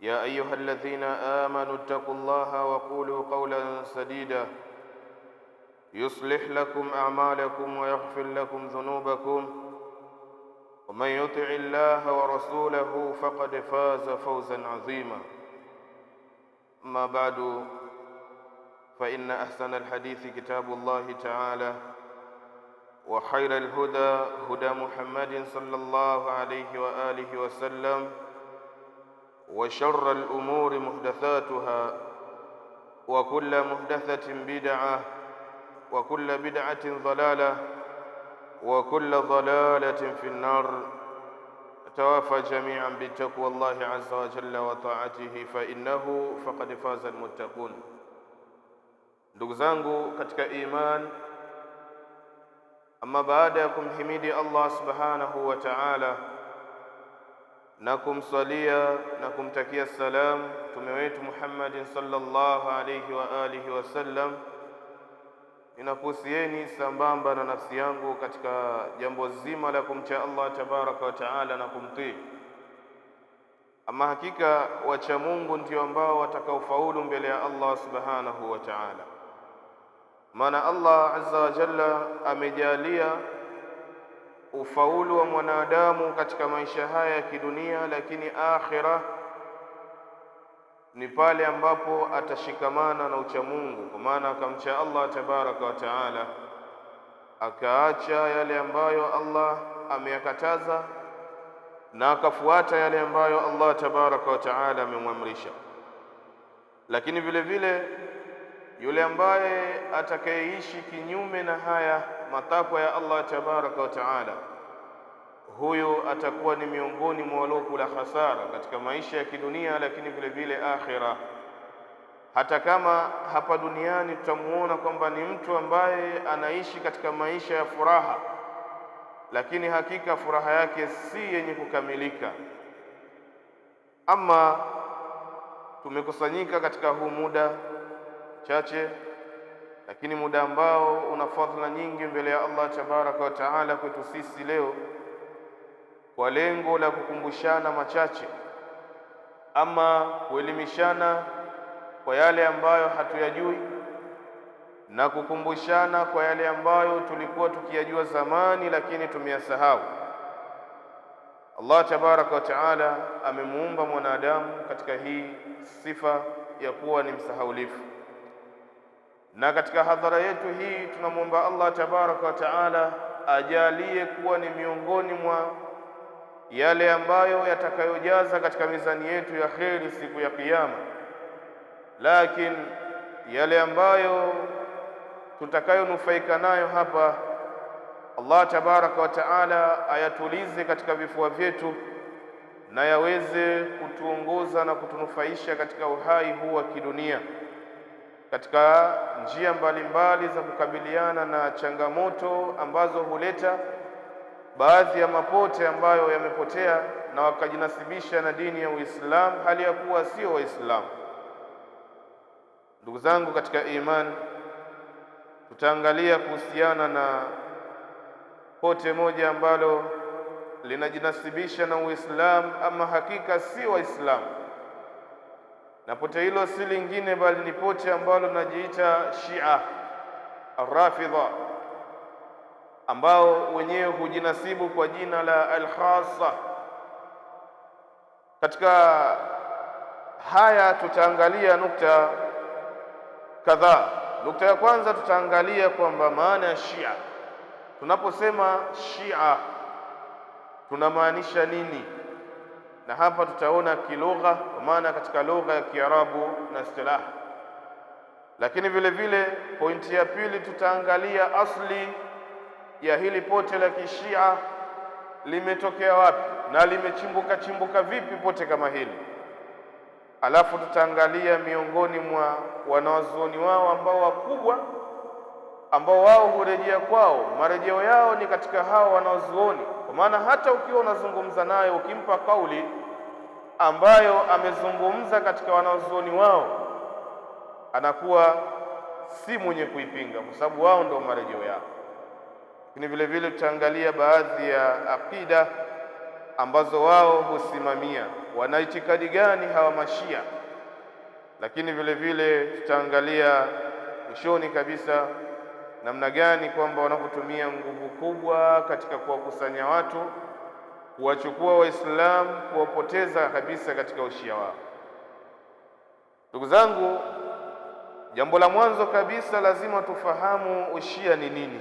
يا أيها الذين آمنوا اتقوا الله وقولوا قولا سديدا يصلح لكم أعمالكم ويغفر لكم ذنوبكم، ومن يطع الله ورسوله فقد فاز فوزا عظيما. أما بعد، فإن أحسن الحديث كتاب الله تعالى، وخير الهدى هدى محمد صلى الله عليه وآله وسلم، وشر الأمور محدثاتها، وكل محدثة بدعة، وكل بدعة ضلالة، وكل ضلالة في النار. نتوافى جميعا بتقوى الله عز وجل وطاعته، فإنه فقد فاز المتقون. Ndugu zangu katika iman, ama baada ya kumhimidi Allah subhanahu wa ta'ala na kumswalia na kumtakia salam mtume wetu Muhammadin sallallahu alayhi wa alihi wasallam, ninakuhusieni sambamba na nafsi yangu katika jambo zima la kumcha Allah tabaraka wa taala na kumtii. Ama hakika wacha Mungu ndio ambao watakaofaulu mbele ya Allah subhanahu wa ta'ala. Maana Allah azza wa jalla amejalia ufaulu wa mwanadamu katika maisha haya ya kidunia, lakini akhira ni pale ambapo atashikamana na uchamungu, kwa maana akamcha Allah tabaraka wa taala, akaacha yale ambayo Allah ameyakataza na akafuata yale ambayo Allah tabaraka wa taala amemwamrisha. Lakini vile vile yule ambaye atakayeishi kinyume na haya matakwa ya Allah tabaraka wa taala, huyu atakuwa ni miongoni mwa waliokula hasara katika maisha ya kidunia, lakini vile vile akhira. Hata kama hapa duniani tutamuona kwamba ni mtu ambaye anaishi katika maisha ya furaha, lakini hakika furaha yake si yenye kukamilika. Ama tumekusanyika katika huu muda chache, lakini muda ambao una fadhila nyingi mbele ya Allah tabaraka wa taala kwetu sisi leo, kwa lengo la kukumbushana machache ama kuelimishana kwa yale ambayo hatuyajui na kukumbushana kwa yale ambayo tulikuwa tukiyajua zamani lakini tumeyasahau. Allah tabaraka wa taala amemuumba mwanadamu katika hii sifa ya kuwa ni msahaulifu, na katika hadhara yetu hii tunamwomba Allah tabaraka wa taala ajalie kuwa ni miongoni mwa yale ambayo yatakayojaza katika mizani yetu ya kheri siku ya Kiyama, lakini yale ambayo tutakayonufaika nayo hapa, Allah tabaraka wa taala ayatulize katika vifua vyetu na yaweze kutuongoza na kutunufaisha katika uhai huu wa kidunia, katika njia mbalimbali za kukabiliana na changamoto ambazo huleta baadhi ya mapote ambayo yamepotea na wakajinasibisha na dini ya Uislamu hali ya kuwa sio Waislamu. Ndugu zangu katika imani, tutaangalia kuhusiana na pote moja ambalo linajinasibisha na Uislamu ama hakika si Waislamu, na pote hilo si lingine bali ni pote ambalo linajiita Shia Arrafidha, ambao wenyewe hujinasibu kwa jina la Al-Khassa. Katika haya tutaangalia nukta kadhaa. Nukta ya kwanza tutaangalia kwamba maana ya Shia. Tunaposema Shia tunamaanisha nini? Na hapa tutaona kilugha, kwa maana katika lugha ya Kiarabu na istilah. Lakini vile vile pointi ya pili tutaangalia asli ya hili pote la kishia limetokea wapi na limechimbuka chimbuka vipi pote kama hili. Alafu tutaangalia miongoni mwa wanawazuoni wao ambao wakubwa, ambao wao hurejea kwao, marejeo yao ni katika hao wanawazuoni. Kwa maana hata ukiwa unazungumza naye ukimpa kauli ambayo amezungumza katika wanawazuoni wao, anakuwa si mwenye kuipinga, kwa sababu wao ndio marejeo yao. Lakini vile vile tutaangalia baadhi ya akida ambazo wao husimamia, wana itikadi gani hawa mashia. Lakini vile vile tutaangalia mwishoni kabisa namna gani kwamba wanavyotumia nguvu kubwa katika kuwakusanya watu, kuwachukua Waislamu, kuwapoteza kabisa katika ushia wao. Ndugu zangu, jambo la mwanzo kabisa lazima tufahamu ushia ni nini,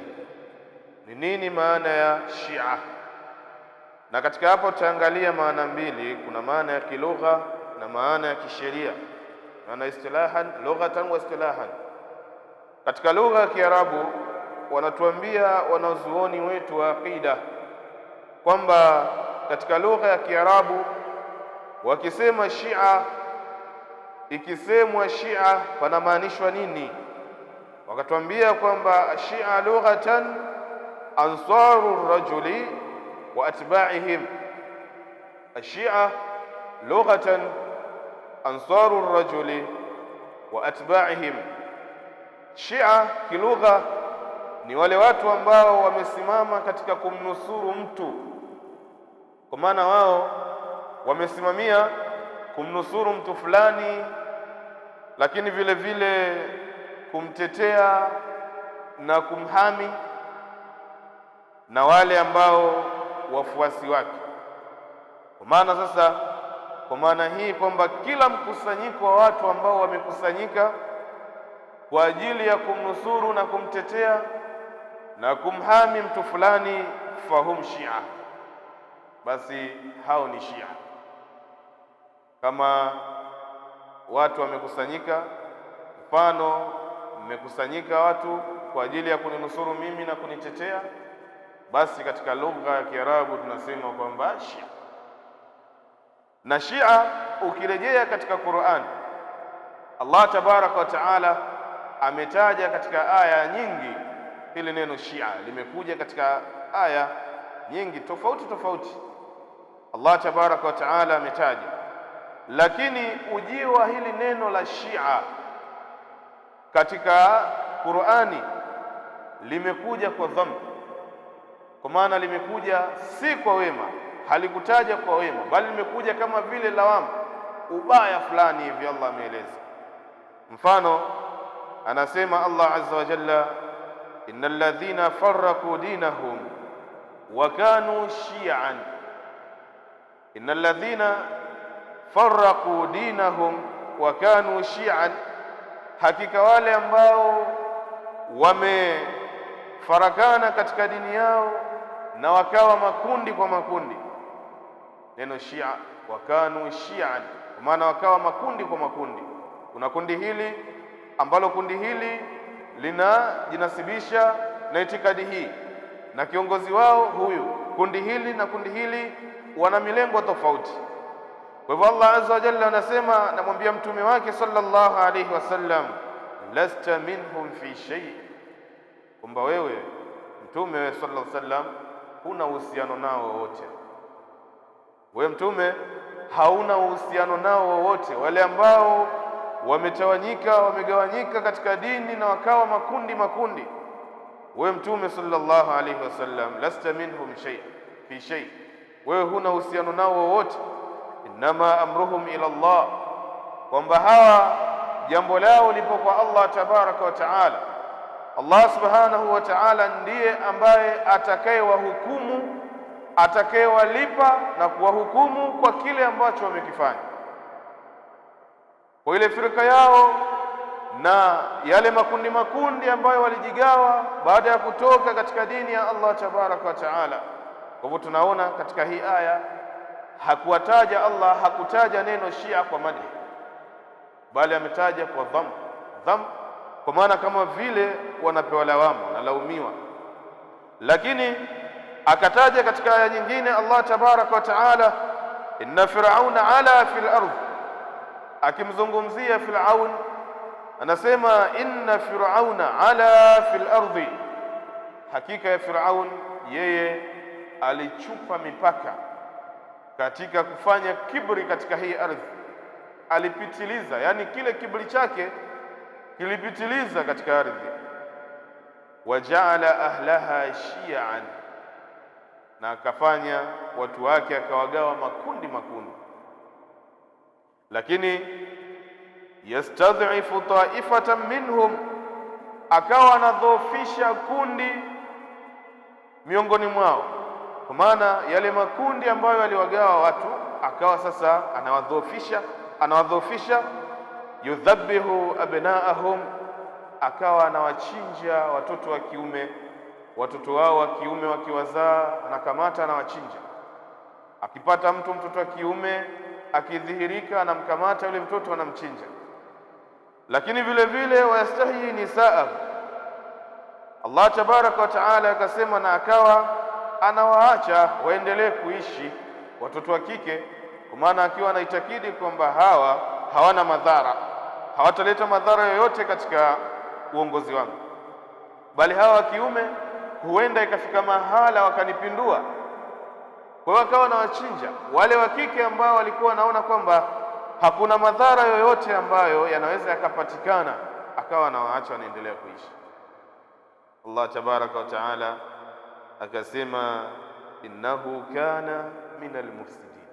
ni nini maana ya Shia. Na katika hapo tutaangalia maana mbili, kuna maana ya kilugha na maana ya kisheria, maana istilahan, lughatan wa istilahan. Katika lugha ya Kiarabu wanatuambia wanazuoni wetu wa aqida kwamba katika lugha ya Kiarabu wakisema Shia, ikisemwa Shia panamaanishwa nini? Wakatuambia kwamba Shia lughatan ansaru rajuli wa atba'ihim. Ashia lughatan ansaru rajuli wa atba'ihim. Shia kilugha ni wale watu ambao wamesimama katika kumnusuru mtu, kwa maana wao wamesimamia kumnusuru mtu fulani, lakini vile vile kumtetea na kumhami na wale ambao wafuasi wake. Kwa maana sasa, kwa maana hii kwamba kila mkusanyiko wa watu ambao wamekusanyika kwa ajili ya kumnusuru na kumtetea na kumhami mtu fulani, fahum Shia, basi hao ni Shia. Kama watu wamekusanyika, mfano mmekusanyika watu kwa ajili ya kuninusuru mimi na kunitetea, basi katika lugha ya Kiarabu tunasema kwamba Shia. Na Shia ukirejea katika Qur'an, Allah tabaraka wa taala ametaja katika aya nyingi hili neno Shia limekuja katika aya nyingi tofauti tofauti, Allah tabaraka wa taala ametaja. Lakini ujio wa hili neno la Shia katika Qur'ani limekuja kwa dhambi, kwa maana limekuja si kwa wema, halikutaja kwa wema, bali limekuja kama vile lawama, ubaya fulani hivi Allah ameeleza. Mfano anasema Allah azza wa jalla, innal ladhina farraqu dinahum wa kanu shi'an, innal ladhina farraqu dinahum wa kanu shi'an, hakika wale ambao wamefarakana katika dini yao na wakawa makundi kwa makundi. Neno shia, wakanu shi'an, kwa maana wakawa makundi kwa makundi. Kuna kundi hili ambalo kundi hili linajinasibisha na itikadi hii na kiongozi wao huyu, kundi hili na kundi hili wana milengo tofauti. Kwa hivyo Allah azza wa jalla anasema, namwambia mtume wake sallallahu alayhi wasallam, lasta minhum fi shay, kwamba wewe mtume sallallahu alayhi wasallam huna uhusiano nao wowote. Wewe mtume hauna uhusiano nao wowote, wale ambao wametawanyika wamegawanyika katika dini na wakawa makundi makundi. Wewe mtume sallallahu alayhi wasallam, lasta minhum shay fi shay, wewe huna uhusiano nao wowote. Innama amruhum ila Allah, kwamba hawa jambo lao lipo kwa Allah tabaraka wa taala. Allah subhanahu wa taala ndiye ambaye atakayewahukumu, atakayewalipa na kuwahukumu kwa kile ambacho wamekifanya, kwa ile firika yao na yale makundi makundi ambayo walijigawa baada ya kutoka katika dini ya Allah tabaraka wa taala. Kwa hivyo tunaona katika hii aya hakuwataja Allah, hakutaja neno Shia kwa madhi, bali ametaja kwa dham dham, kwa maana kama vile wanapewa lawama, wanalaumiwa. Lakini akataja katika aya nyingine Allah tabaraka wa taala, inna firauna ala fil ardh, akimzungumzia Firaun anasema inna firauna ala fil ardhi, hakika ya Firaun yeye alichupa mipaka katika kufanya kibri katika hii ardhi, alipitiliza, yani kile kibri chake kilipitiliza katika ardhi. Wajaala ahlaha shi'an, na akafanya watu wake akawagawa makundi makundi. Lakini yastadhifu taifatan minhum, akawa anadhoofisha kundi miongoni mwao, kwa maana yale makundi ambayo aliwagawa watu, akawa sasa anawadhoofisha, anawadhoofisha. Yudhabihu abnaahum, akawa anawachinja watoto wa kiume, watoto wao wa kiume wakiwazaa, anakamata anawachinja. Akipata mtu mtoto wa kiume akidhihirika, anamkamata yule mtoto anamchinja. Lakini vile vile wayastahyi nisaa, Allah tabaraka wa taala akasema, na akawa anawaacha waendelee kuishi watoto wa kike, kwa maana akiwa anaitakidi kwamba hawa hawana madhara, hawataleta madhara yoyote katika uongozi wangu, bali hawa wa kiume huenda ikafika mahala wakanipindua. Kwa hiyo akawa anawachinja wale wa kike ambao walikuwa wanaona kwamba hakuna madhara yoyote ambayo yanaweza yakapatikana, akawa anawaacha wanaendelea kuishi. Allah tabaraka wa taala akasema, innahu kana min almufsidin,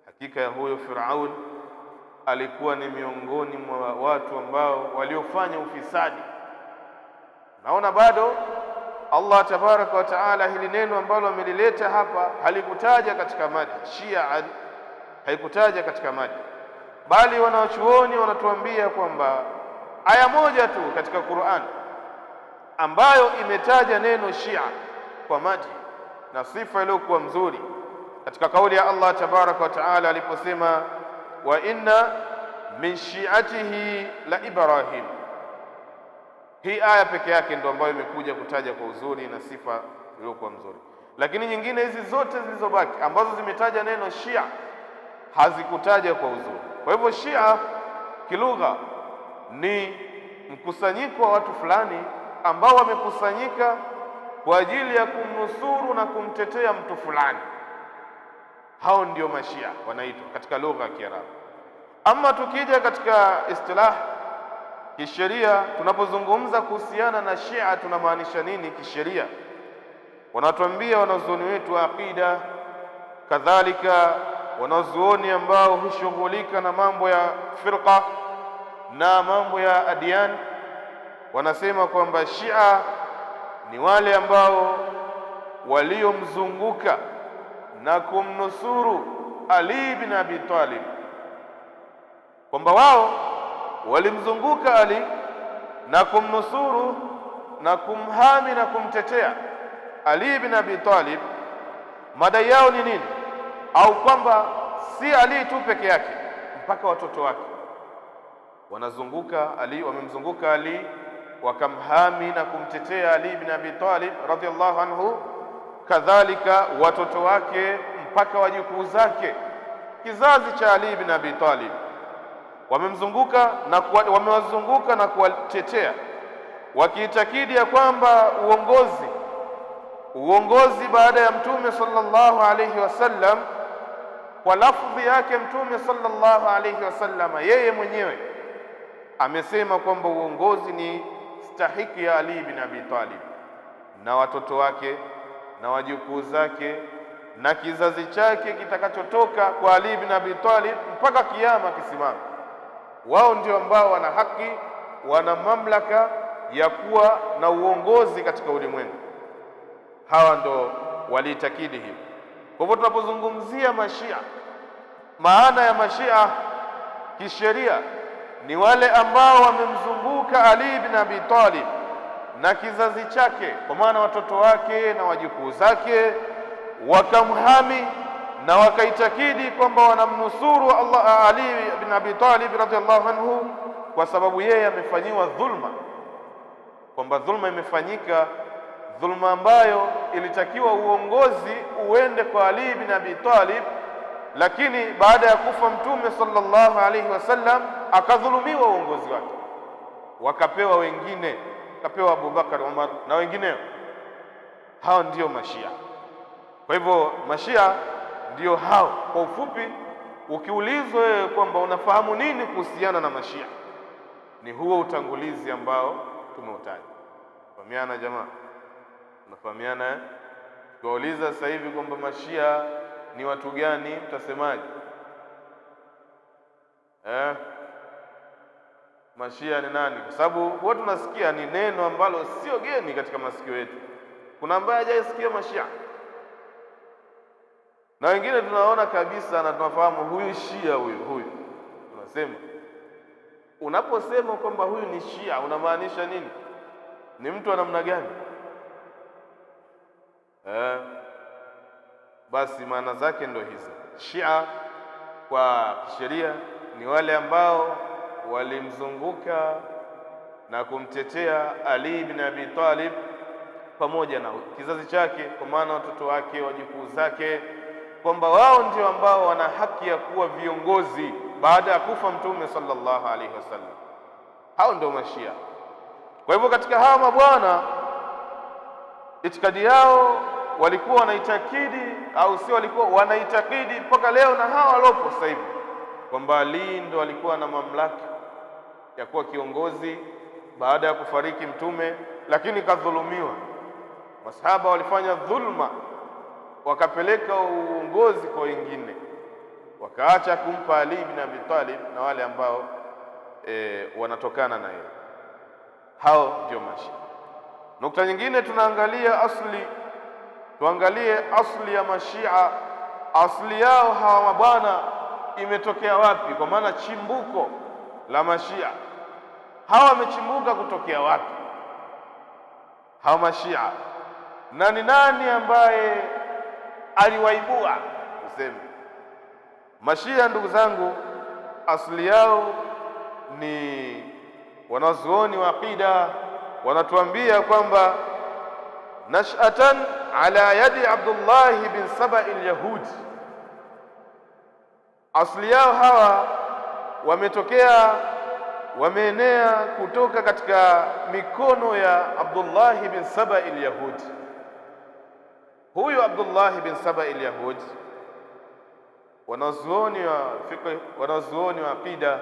hakika ya huyo Firaun alikuwa ni miongoni mwa watu ambao waliofanya ufisadi. Naona bado Allah tabaraka wa taala hili neno ambalo amelileta hapa halikutaja katika maji Shia, haikutaja katika maji, bali wanawachuoni wanatuambia kwamba aya moja tu katika Qur'an ambayo imetaja neno Shia kwa maji na sifa iliyokuwa mzuri katika kauli ya Allah tabaraka wa taala aliposema, wa inna min shi'atihi la Ibrahim. Hii aya peke yake ndo ambayo imekuja kutaja kwa uzuri na sifa iliyokuwa mzuri, lakini nyingine hizi zote zilizobaki ambazo zimetaja neno Shia hazikutaja kwa uzuri. Kwa hivyo Shia kilugha ni mkusanyiko wa watu fulani ambao wamekusanyika kwa ajili ya kumnusuru na kumtetea mtu fulani. Hao ndio mashia wanaitwa katika lugha ya Kiarabu. Ama tukija katika istilah kisheria, tunapozungumza kuhusiana na Shia tunamaanisha nini kisheria? Wanatuambia wanazuoni wetu wa aqida, kadhalika wanazuoni ambao hushughulika na mambo ya firqa na mambo ya adiyan, wanasema kwamba Shia ni wale ambao waliomzunguka na kumnusuru Ali bin Abi Talib, kwamba wao walimzunguka Ali na kumnusuru na kumhami na kumtetea Ali bin Abi Talib. Madai yao ni nini? Au kwamba si Ali tu peke yake, mpaka watoto wake wanazunguka Ali, wamemzunguka Ali wakamhami na kumtetea Ali bin Abi Talib radhiallahu anhu, kadhalika watoto wake mpaka wajukuu zake, kizazi cha Ali bin Abi Talib wamemzunguka na wamewazunguka na kuwatetea, wakiitakidi ya kwamba uongozi baada ya Mtume sallallahu alayhi wasallam, kwa lafdhi yake Mtume sallallahu alayhi wasallam yeye mwenyewe amesema kwamba uongozi ni stahiki ya Ali bin Abi Talib na watoto wake na wajukuu zake na kizazi chake kitakachotoka kwa Ali bin Abi Talib mpaka kiyama kisimame. Wao ndio ambao wana haki, wana mamlaka ya kuwa na uongozi katika ulimwengu. Hawa ndo waliitakidi hivyo. Kwa hivyo tunapozungumzia mashia, maana ya mashia kisheria ni wale ambao wamemzunguka Ali bin Abi Talib na kizazi chake, kwa maana watoto wake na wajukuu zake, wakamhami na wakaitakidi kwamba wanamnusuru Allah Ali bin Abi Talib radhiallahu anhu, kwa sababu yeye amefanyiwa dhulma, kwamba dhulma imefanyika, dhulma ambayo ilitakiwa uongozi uende kwa Ali bin Abi Talib, lakini baada ya kufa Mtume sallallahu alayhi wasallam akadhulumiwa uongozi wake, wakapewa wengine, wakapewa Abubakar, Umar na wengineo. Hao ndio mashia. Kwa hivyo mashia ndio hao. Kwa ufupi, ukiulizwa wewe kwamba unafahamu nini kuhusiana na mashia, ni huo utangulizi ambao tumeutaja. Fahamiana jamaa? Unafahamiana eh? Tuwauliza sasa hivi kwamba mashia ni watu gani, mtasemaje? Mashia ni nani? Kwa sababu huwa tunasikia ni neno ambalo sio geni katika masikio yetu. Kuna ambaye hajaisikia mashia, na wengine tunaona kabisa na tunafahamu huyu shia, huyu tunasema. Unaposema kwamba huyu ni shia unamaanisha nini? Ni mtu wa namna gani? Basi maana zake ndo hizo. Shia kwa kisheria ni wale ambao walimzunguka na kumtetea Ali bin Abi Talib pamoja na kizazi chake, kwa maana watoto wake, wajukuu zake, kwamba wao ndio ambao wana haki ya kuwa viongozi baada ya kufa Mtume sallallahu alaihi wasallam. Hao ndio mashia. Kwa hivyo katika hawa mabwana itikadi yao walikuwa wanaitakidi, au sio, walikuwa wanaitakidi mpaka leo na hawa walopo sasa hivi kwamba Ali ndo alikuwa na mamlaka ya kuwa kiongozi baada ya kufariki Mtume, lakini kadhulumiwa. Masahaba walifanya dhulma, wakapeleka uongozi kwa wengine, wakaacha kumpa Ali bin Abi Talib na wale ambao wanatokana na yeye. Hao ndio mashia. Nukta nyingine tunaangalia asli, tuangalie asli ya mashia. Asli yao hawa mabwana imetokea wapi? Kwa maana chimbuko la mashia hawa wamechimbuka kutokea wapi hawa mashia, na ni nani ambaye aliwaibua? Tuseme mashia, ndugu zangu, asili yao ni wanazuoni wa aqida wanatuambia kwamba nash'atan ala yadi Abdullah bin Saba al-Yahudi. Asili yao hawa wametokea, wameenea kutoka katika mikono ya Abdullah bin Saba al-Yahudi. Huyu Abdullah bin Saba al-Yahudi, wanazuoni wa fiqh, wanazuoni wa aqida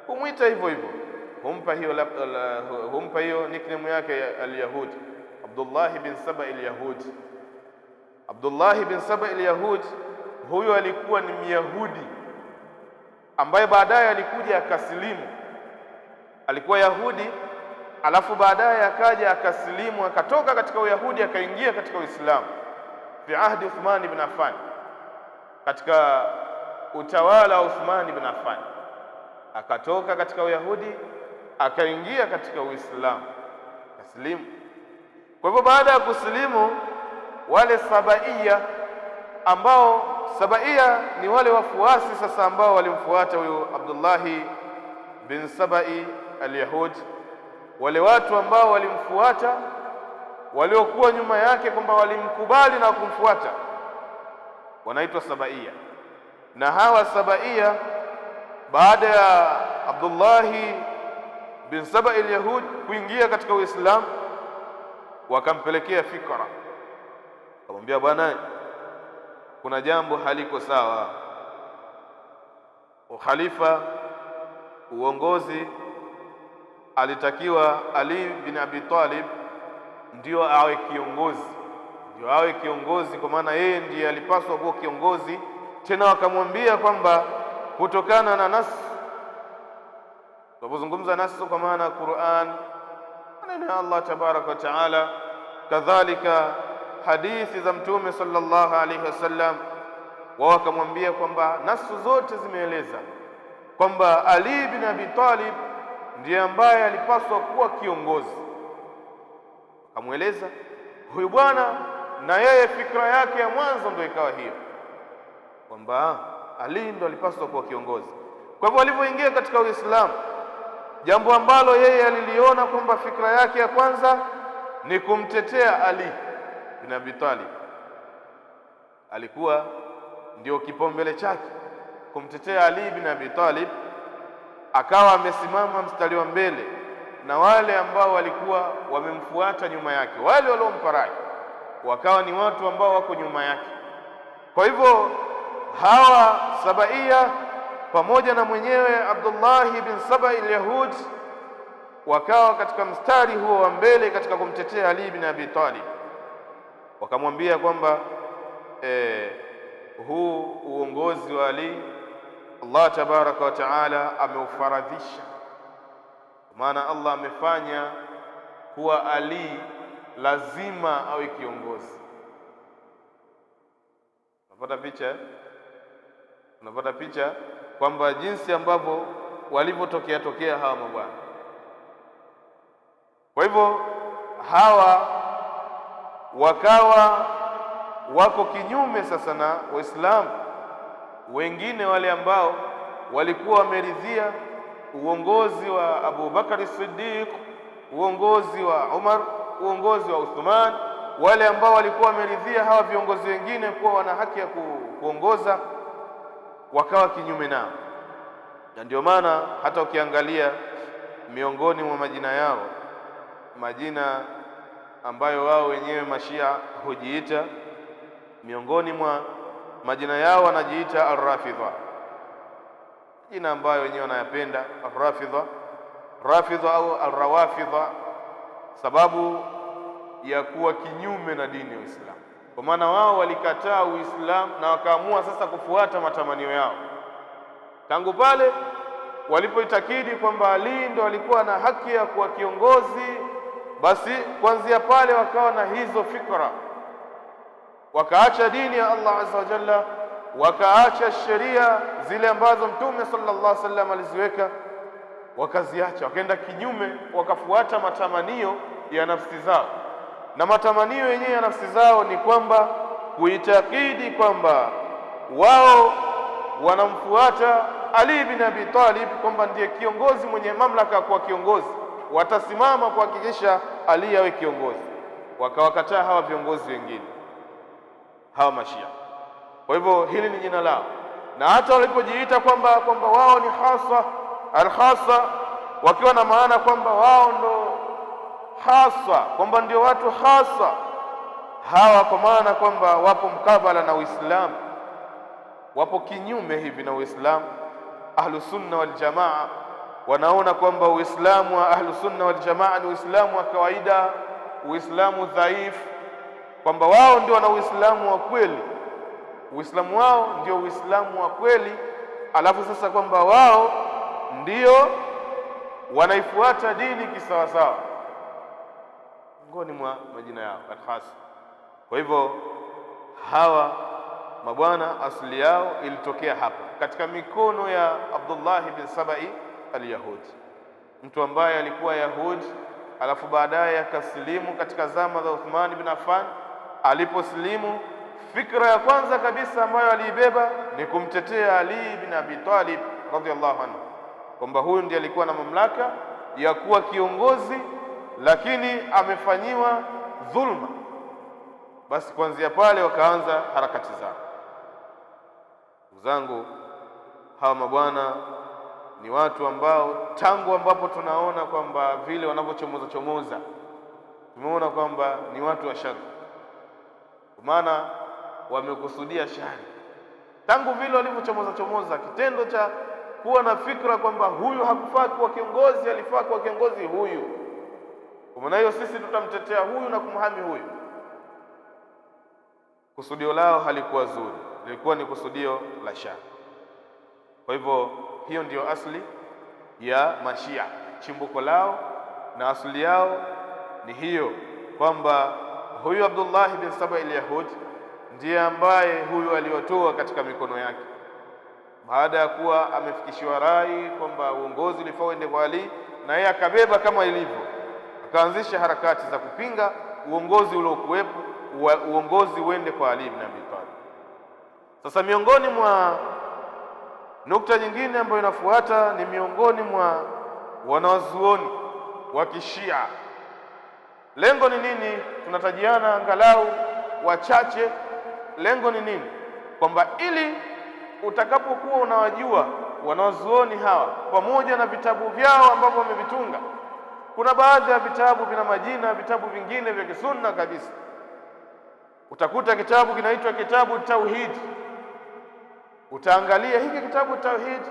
humwita hivyo hivyo, humpa hiyo nickname yake ya al-Yahudi, Abdullah bin Saba al-Yahudi. Abdullah bin Saba al-Yahudi huyu alikuwa ni Myahudi ambaye baadaye alikuja akasilimu. Alikuwa Yahudi alafu baadaye akaja akasilimu, akatoka katika Uyahudi akaingia katika Uislamu fi ahdi Uthman ibn Affan, katika utawala wa Uthman ibn Affan akatoka katika Uyahudi akaingia katika Uislamu, akasilimu. Kwa hivyo baada ya kusilimu, wale Sabaia ambao Sabaia ni wale wafuasi sasa ambao walimfuata huyu Abdullahi bin Sabai al-Yahudi, wale watu ambao walimfuata, waliokuwa nyuma yake, kwamba walimkubali na kumfuata, wanaitwa Sabaia. Na hawa Sabaia baada ya Abdullahi bin Sabai al-Yahud kuingia katika Uislamu, wakampelekea fikra, akamwambia bwana, kuna jambo haliko sawa, ukhalifa, uongozi, alitakiwa Ali bin Abi Talib ndio awe kiongozi, ndio awe kiongozi, kwa maana yeye ndiye alipaswa kuwa kiongozi. Tena wakamwambia kwamba kutokana na nas, tunapozungumza nas kwa maana Qur'an, maneno ya Allah tabaraka wa taala, kadhalika hadithi za Mtume sallallahu alaihi wasallam, wao wakamwambia kwamba nasu zote zimeeleza kwamba Ali bin Abi Talib ndiye ambaye alipaswa kuwa kiongozi. Akamweleza huyu bwana, na yeye fikra yake ya mwanzo ndio ikawa hiyo kwamba Ali ndo alipaswa kuwa kiongozi. Kwa hivyo alivyoingia katika Uislamu, jambo ambalo yeye aliliona kwamba fikra yake ya kwanza ni kumtetea Ali bin Abi Talib, alikuwa ndio kipaumbele chake kumtetea Ali bin Abi Talib. Akawa amesimama mstari wa mbele na wale ambao walikuwa wamemfuata nyuma yake, wale waliompa rai wakawa ni watu ambao wako nyuma yake. Kwa hivyo hawa Sabaia pamoja na mwenyewe Abdullahi bin Sabai al-Yahud wakawa katika mstari huo wa mbele katika kumtetea Ali bin Abi Talib. Wakamwambia kwamba huu uongozi wa Ali Allah tabaraka wa taala ameufaradhisha, maana Allah amefanya kuwa Ali lazima awe kiongozi. Unapata picha? Unapata picha kwamba jinsi ambavyo walivyotokea tokea hawa mabwana. Kwa hivyo hawa wakawa wako kinyume sasa na Waislamu wengine wale ambao walikuwa wameridhia uongozi wa Abu Bakari Siddiq, uongozi wa Umar, uongozi wa Uthman, wale ambao walikuwa wameridhia hawa viongozi wengine kuwa wana haki ya kuongoza, wakawa kinyume nao. Na ndio maana hata ukiangalia miongoni mwa majina yao, majina ambayo wao wenyewe Mashia hujiita, miongoni mwa majina yao wanajiita Ar-Rafidha, jina ambayo wenyewe wanayapenda Ar-Rafidha, Rafidha au Ar-Rawafidha, sababu ya kuwa kinyume na dini ya Uislamu. Kwa maana wao walikataa Uislamu na wakaamua sasa kufuata matamanio yao. Tangu pale walipoitakidi kwamba Ali ndo alikuwa na haki ya kuwa kiongozi, basi kuanzia pale wakawa na hizo fikra, wakaacha dini ya Allah azza wa jalla, wakaacha sheria zile ambazo Mtume sallallahu alaihi wasallam aliziweka, wakaziacha, wakaenda kinyume, wakafuata matamanio ya nafsi zao. Na matamanio yenyewe ya nafsi zao ni kwamba kuitakidi kwamba wao wanamfuata Ali bin Abi Talib kwamba ndiye kiongozi mwenye mamlaka kuwa kiongozi, watasimama kuhakikisha Ali awe kiongozi. Wakawakataa hawa viongozi wengine, hawa Mashia. Kwa hivyo hili ni jina lao, na hata walipojiita kwamba wao ni hasa al-khasa, wakiwa na maana kwamba wao ndo hasa, kwamba ndio watu hasa hawa, kwa maana kwamba wapo mkabala na Uislamu, wapo kinyume hivi na Uislamu. Ahlusunna wal Jamaa wanaona kwamba Uislamu wa Ahlusunna wal Jamaa ni Uislamu wa kawaida, Uislamu dhaifu, kwamba wao ndio wana Uislamu wa kweli, Uislamu wao ndio Uislamu wa kweli, alafu sasa kwamba wao ndio wanaifuata dini kisawasawa, miongoni mwa majina yao al-khas. Kwa hivyo hawa mabwana asili yao ilitokea hapa katika mikono ya Abdullah bin Sabai al-Yahudi, mtu ambaye alikuwa Yahudi alafu baadaye akasilimu katika zama za Uthman bin Affan. Aliposilimu, fikra ya kwanza kabisa ambayo aliibeba ni kumtetea Ali bin Abi Talib radhiallahu anhu, kwamba huyu ndiye alikuwa na mamlaka ya kuwa kiongozi, lakini amefanyiwa dhulma. Basi kuanzia pale wakaanza harakati zao. Ndugu zangu, hawa mabwana ni watu ambao tangu ambapo tunaona kwamba vile wanavyochomoza chomoza, tumeona kwamba ni watu wa shari, kwa maana wamekusudia shari tangu vile walivyochomoza chomoza. Kitendo cha kuwa na fikra kwamba huyu hakufaa kuwa kiongozi, alifaa kuwa kiongozi huyu, kwa maana hiyo sisi tutamtetea huyu na kumhami huyu, kusudio lao halikuwa zuri, lilikuwa ni kusudio la shari. Kwa hivyo hiyo ndiyo asli ya Mashia, chimbuko lao na asli yao ni hiyo, kwamba huyu Abdullah bin Saba al-Yahudi ndiye ambaye huyu aliwatoa katika mikono yake, baada ya kuwa amefikishiwa rai kwamba uongozi ulifaa uende kwa Ali, na yeye akabeba kama ilivyo, akaanzisha harakati za kupinga uongozi uliokuwepo, uongozi uende kwa Ali ibn Abi Talib. Sasa miongoni mwa nukta nyingine ambayo inafuata ni miongoni mwa wanazuoni wa Kishia. Lengo ni nini? Tunatajiana angalau wachache. Lengo ni nini? Kwamba ili utakapokuwa unawajua wanazuoni hawa pamoja na vitabu vyao ambavyo wamevitunga, kuna baadhi ya vitabu vina majina, vitabu vingine vya kisunna kabisa. Utakuta kitabu kinaitwa kitabu Tauhid. Utaangalia hiki kitabu Tauhid,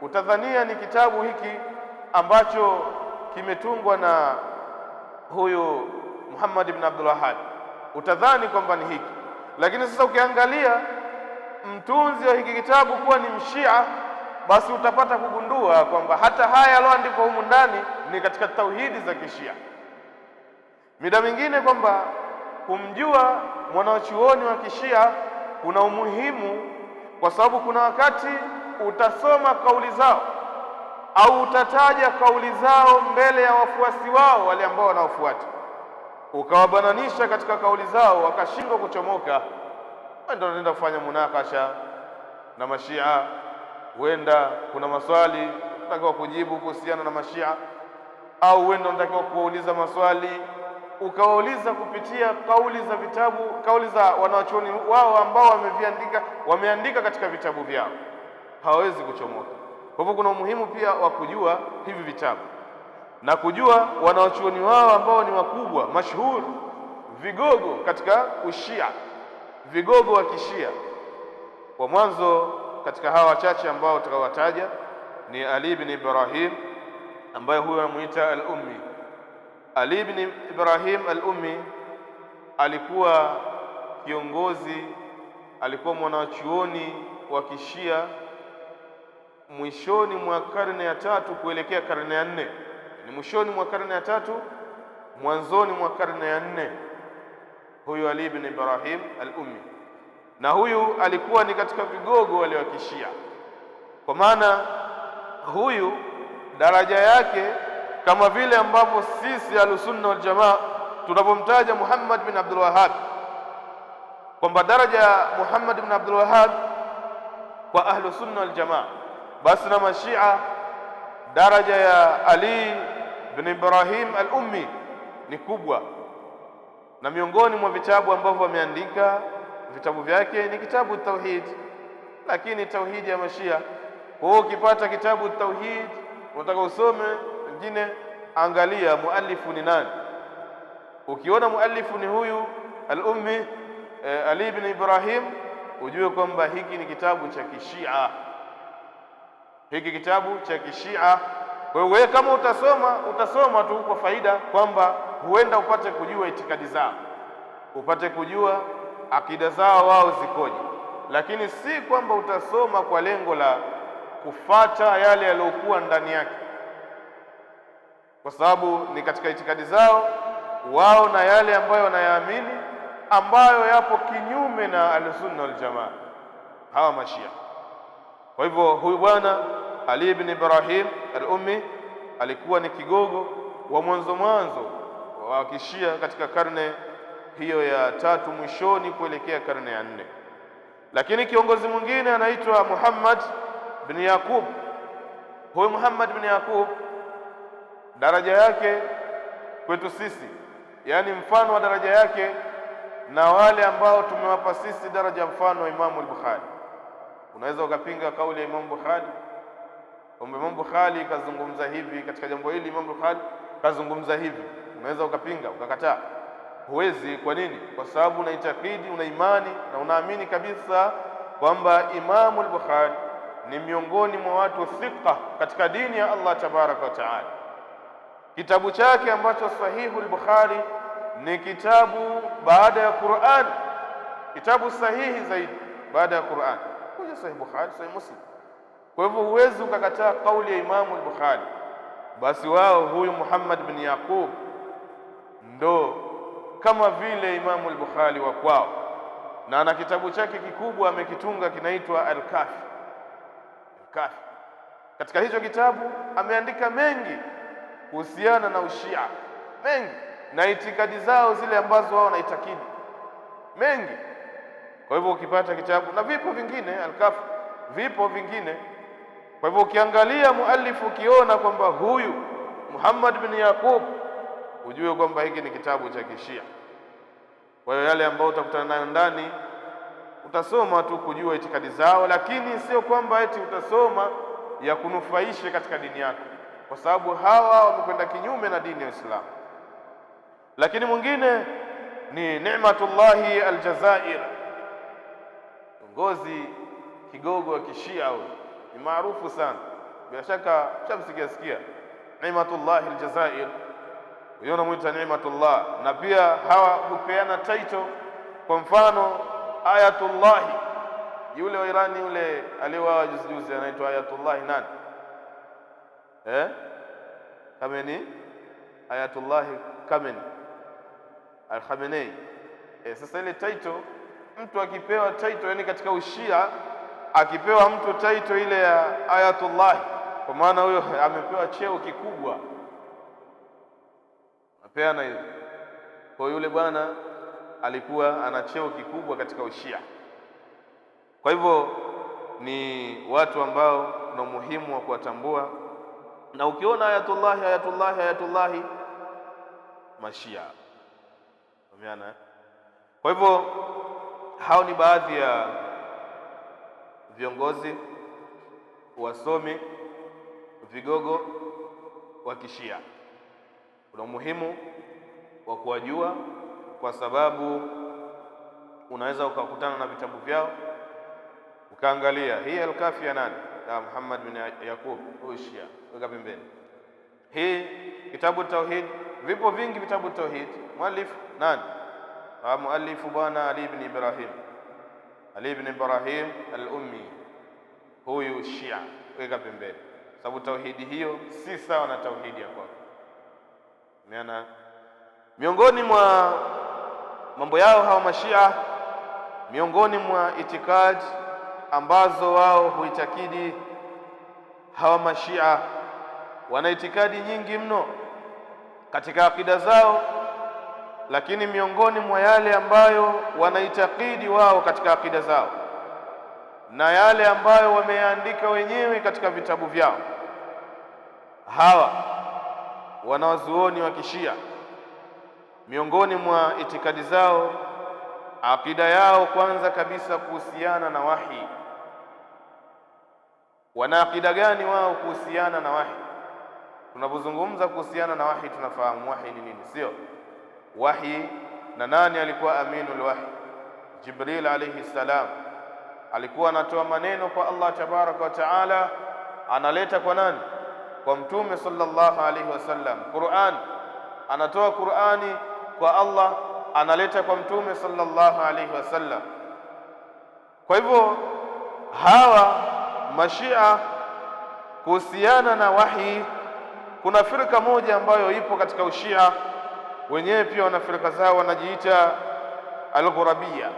utadhania ni kitabu hiki ambacho kimetungwa na huyu Muhammad ibn Abdul Wahhab, utadhani kwamba ni hiki. Lakini sasa ukiangalia mtunzi wa hiki kitabu kuwa ni mshia, basi utapata kugundua kwamba hata haya yaliyoandikwa humu ndani ni katika tauhidi za kishia. Mida mingine kwamba kumjua mwanachuoni wa kishia kuna umuhimu, kwa sababu kuna wakati utasoma kauli zao au utataja kauli zao mbele ya wafuasi wao wale ambao wanaofuata, ukawabananisha katika kauli zao wakashindwa kuchomoka. Ndio unaenda kufanya munakasha na mashia, huenda kuna maswali unatakiwa kujibu kuhusiana na mashia, au huenda unatakiwa kuwauliza maswali ukawauliza kupitia kauli za vitabu, kauli za wanachuoni wao ambao wameviandika, wameandika katika vitabu vyao, hawawezi kuchomoka. Kwa hivyo kuna umuhimu pia wa kujua hivi vitabu na kujua wanachuoni wao ambao ni wakubwa mashuhuri, vigogo katika ushia, vigogo wa kishia. Kwa mwanzo katika hawa wachache ambao tutakaowataja ni Ali ibn Ibrahim ambaye huyo anamuita al-Ummi. Ali ibn Ibrahim al-Ummi alikuwa kiongozi, alikuwa mwanachuoni wa kishia mwishoni mwa karne ya tatu kuelekea karne ya nne. Ni mwishoni mwa karne ya tatu, mwanzoni mwa karne ya nne, huyu Ali ibn Ibrahim al-Ummi. Na huyu alikuwa ni katika vigogo wale wa kishia, kwa maana huyu daraja yake kama vile ambavyo sisi Ahlusunna wal Jamaa tunapomtaja Muhammad bin Abdul Wahhab kwamba daraja ya Muhammad bin Abdul Wahhab kwa Ahlusunna wal Jamaa, basi na mashia daraja ya Ali bin Ibrahim al-Ummi ni kubwa. Na miongoni mwa vitabu ambavyo wameandika vitabu vyake ni kitabu tauhid, lakini tauhidi ya mashia. Kwa hiyo ukipata kitabu tauhid unataka usome, wengine angalia muallifu ni nani. Ukiona muallifu ni huyu al-Ummi Ali ibn Ibrahim, ujue kwamba hiki ni kitabu cha kishia, hiki kitabu cha kishia. Kwa hiyo wewe kama utasoma, utasoma tu kwa faida kwamba huenda upate kujua itikadi zao, upate kujua akida zao wao zikoje, lakini si kwamba utasoma kwa lengo la kufata yale yaliyokuwa ndani yake, kwa sababu ni katika itikadi zao wao na yale ambayo wanayaamini ambayo yapo kinyume na Ahlusunna wal Jamaa, hawa mashia. Kwa hivyo huyu bwana Ali ibn Ibrahim al-Ummi alikuwa ni kigogo wa mwanzo mwanzo wa kishia katika karne hiyo ya tatu mwishoni kuelekea karne ya nne. Lakini kiongozi mwingine anaitwa Muhammad bin Yaqub. Huyu Muhammad bin Yaqub daraja yake kwetu sisi, yani mfano wa daraja yake na wale ambao tumewapa sisi daraja mfano wa Imamu al-Bukhari. Unaweza ukapinga kauli ya Imamu Bukhari kwamba Imamu Bukhari kazungumza hivi katika jambo hili, Imamu Bukhari kazungumza hivi, unaweza ukapinga ukakataa? Huwezi. Kwa nini? Kwa sababu unaitakidi, una imani na unaamini kabisa kwamba Imamu al-Bukhari ni miongoni mwa watu thika katika dini ya Allah tabaraka wa taala. Kitabu chake ambacho Sahihu al-Bukhari ni kitabu baada ya Qur'an, kitabu sahihi zaidi baada ya Qur'an, kuja Sahih Bukhari, Sahih Muslim. Kwa hivyo huwezi ukakataa kauli ya Imamu al-Bukhari. Basi wao huyu Muhammad bin Yaqub ndo kama vile Imamu al-Bukhari wa kwao, na ana kitabu chake kikubwa amekitunga kinaitwa Al-Kafi. Al-Kafi, katika hicho kitabu ameandika mengi kuhusiana na ushia, mengi na itikadi zao zile ambazo wao wanaitakidi mengi. Kwa hivyo ukipata kitabu, na vipo vingine Al-Kafi, vipo vingine. Kwa hivyo ukiangalia muallifu, ukiona kwamba huyu Muhammad bin Yaqub, ujue kwamba hiki ni kitabu cha kishia. Kwa hiyo yale ambayo utakutana nayo ndani utasoma tu kujua itikadi zao, lakini sio kwamba eti utasoma ya kunufaisha katika dini yako, kwa sababu hawa wamekwenda kinyume na dini ya Uislamu. Lakini mwingine ni Ni'matullahi Aljazair, kiongozi kigogo wa kishia huyu, ni maarufu sana, bila shaka shamsikia sikia Ni'matullahi Aljazair. Wengine wanamuita Ni'matullah, na pia hawa hupeana title. Kwa mfano Ayatullahi, yule wa Irani yule aliyewawa juzi juzi anaitwa Ayatullahi nani? Khamenei, Ayatullahi Khamenei, Al-Khamenei. Sasa ile title, mtu akipewa title, yani katika ushia akipewa mtu title ile ya Ayatullahi, kwa maana huyo amepewa cheo kikubwa, apeana hiyo. Kwa yule bwana alikuwa ana cheo kikubwa katika ushia. Kwa hivyo ni watu ambao kuna umuhimu wa kuwatambua, na ukiona Ayatullahi, Ayatullahi, Ayatullahi, mashia. Umeona? Kwa hivyo hao ni baadhi ya viongozi, wasomi, vigogo wa kishia. Kuna umuhimu wa kuwajua kwa sababu unaweza ukakutana na vitabu vyao ukaangalia hii Al-Kafi ya nani? Ya Muhammad bin Yaqub, huyu Shia, weka pembeni. Hii kitabu tauhid, vipo vingi vitabu tauhid. Muallif nani? Muallifu bwana Ali ibn Ibrahim, Ali ibn Ibrahim al-Ummi, huyu Shia, weka pembeni, sababu tauhidi hiyo si sawa na tauhidi ya kwako. Maana miongoni mwa mambo yao hawa mashia, miongoni mwa itikadi ambazo wao huitakidi hawa mashia, wana itikadi nyingi mno katika akida zao, lakini miongoni mwa yale ambayo wanaitakidi wao katika akida zao na yale ambayo wameandika wenyewe katika vitabu vyao, hawa wanawazuoni wa kishia, miongoni mwa itikadi zao, akida yao kwanza kabisa kuhusiana na wahi. Wana akida gani wao kuhusiana na wahi? Tunapozungumza kuhusiana na wahi, tunafahamu wahi ni nini, sio? Wahi na nani alikuwa aminul wahi? Jibril alayhi salam alikuwa anatoa maneno kwa Allah tabaraka wa taala, analeta kwa nani? Kwa Mtume sallallahu alayhi wasallam. Qur'an, anatoa Qur'ani kwa Allah, analeta kwa Mtume sallallahu alayhi wasallam. Kwa hivyo hawa mashia kuhusiana na wahi, kuna firka moja ambayo ipo katika ushia, wenyewe pia wana firka zao, wanajiita al-Ghurabia.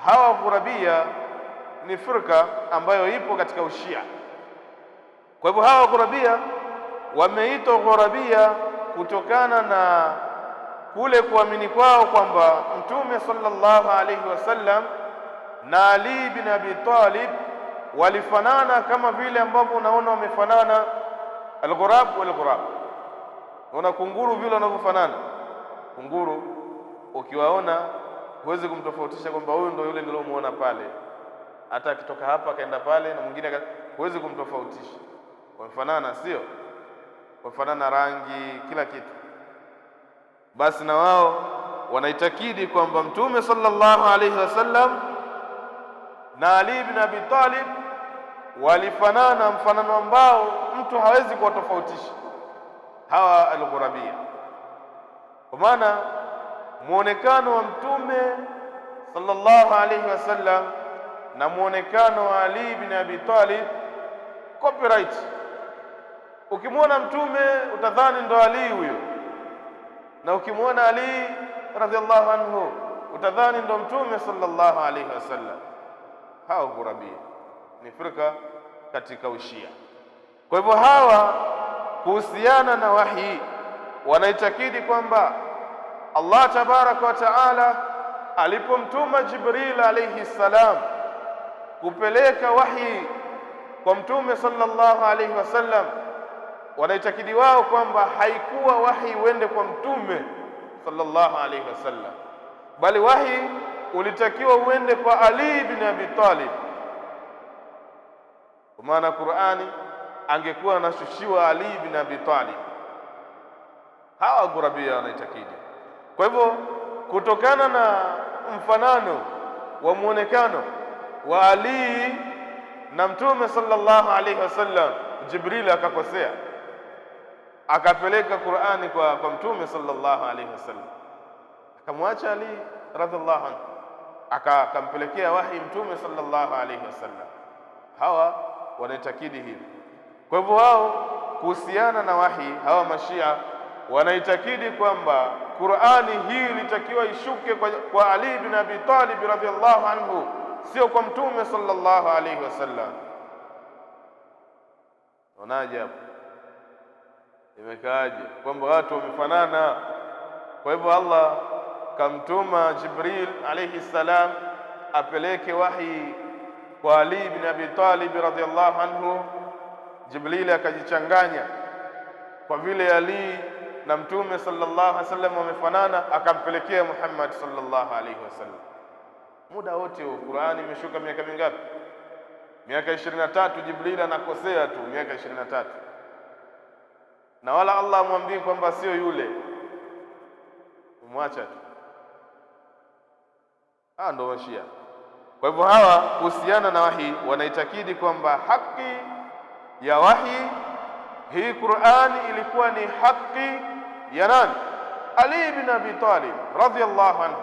Hawa Ghurabia ni firka ambayo ipo katika ushia. Kwa hivyo hawa Ghurabia wameitwa Ghurabia kutokana na kule kuamini kwao kwamba Mtume sallallahu alayhi wasallam na Ali bin Abi Talib walifanana kama vile ambavyo unaona wamefanana al-ghurab wal-ghurab. Unaona kunguru vile wanavyofanana. Kunguru ukiwaona huwezi kumtofautisha kwamba huyu ndio yule niliomuona pale, hata akitoka hapa akaenda pale na mwingine, huwezi kumtofautisha. Wamefanana, sio? Wamefanana rangi, kila kitu. Basi na wao wanaitakidi kwamba Mtume sallallahu alayhi wasallam na Ali ibn Abi Talib walifanana mfanano ambao mtu hawezi kuwatofautisha hawa al-Ghurabia. Kwa maana muonekano wa Mtume sallallahu alayhi wasallam na muonekano wa Ali ibn Abi Talib copyright. Ukimwona Mtume utadhani ndo Ali huyo, na ukimwona Ali radhiallahu anhu utadhani ndo Mtume sallallahu alayhi wasallam. Hawa Ghurabia ni firka katika ushia. Kwa hivyo hawa kuhusiana na wahi wanaitakidi kwamba Allah tabaraka wa taala alipomtuma Jibril alayhi salam kupeleka wahi kwa Mtume sallallahu alayhi wasallam, wanaitakidi wao kwamba haikuwa wahi uende kwa Mtume sallallahu alayhi wasallam, bali wahi ulitakiwa uende kwa Ali ibn Abi Talib. Kwa maana Qur'ani angekuwa anashushiwa Ali ibn Abi Talib. Hawa Ghurabia wanaitakidi. Kwa hivyo kutokana na mfanano wa muonekano wa Ali na Mtume sallallahu alayhi wasallam, Jibril akakosea. akapeleka Qur'ani kwa Mtume sallallahu alaihi wasallam, akamwacha Ali radhiallahu anhu, akampelekea wahi Mtume sallallahu alaihi wasallam. Hawa wanaitakidi hivi. Kwa hivyo wao kuhusiana na wahi, hawa mashia wanaitakidi kwamba Qur'ani hii ilitakiwa ishuke kwa Ali bin Abi Talib radhiallahu anhu, sio kwa Mtume sallallahu alaihi wasallam. Unaje hapo? Imekaaje kwamba watu wamefanana? Kwa hivyo Allah kamtuma Jibril alayhi salam apeleke wahi kwa Ali bin Abi Talib radhiallahu anhu. Jibril akajichanganya kwa vile Ali na Mtume sallallahu alaihi wasallam wamefanana, akampelekea Muhammad sallallahu alaihi wasallam. Muda wote huo Qur'ani imeshuka miaka mingapi? Miaka 23. Jibril anakosea tu miaka 23, na wala Allah amwambii kwamba sio yule, umwacha tu. Ndo mashia. Kwa hivyo hawa kuhusiana na wahi wanaitakidi kwamba haki ya wahi hii Qur'ani ilikuwa ni haki ya nani? Ali bin Abi Talib radhiyallahu anhu.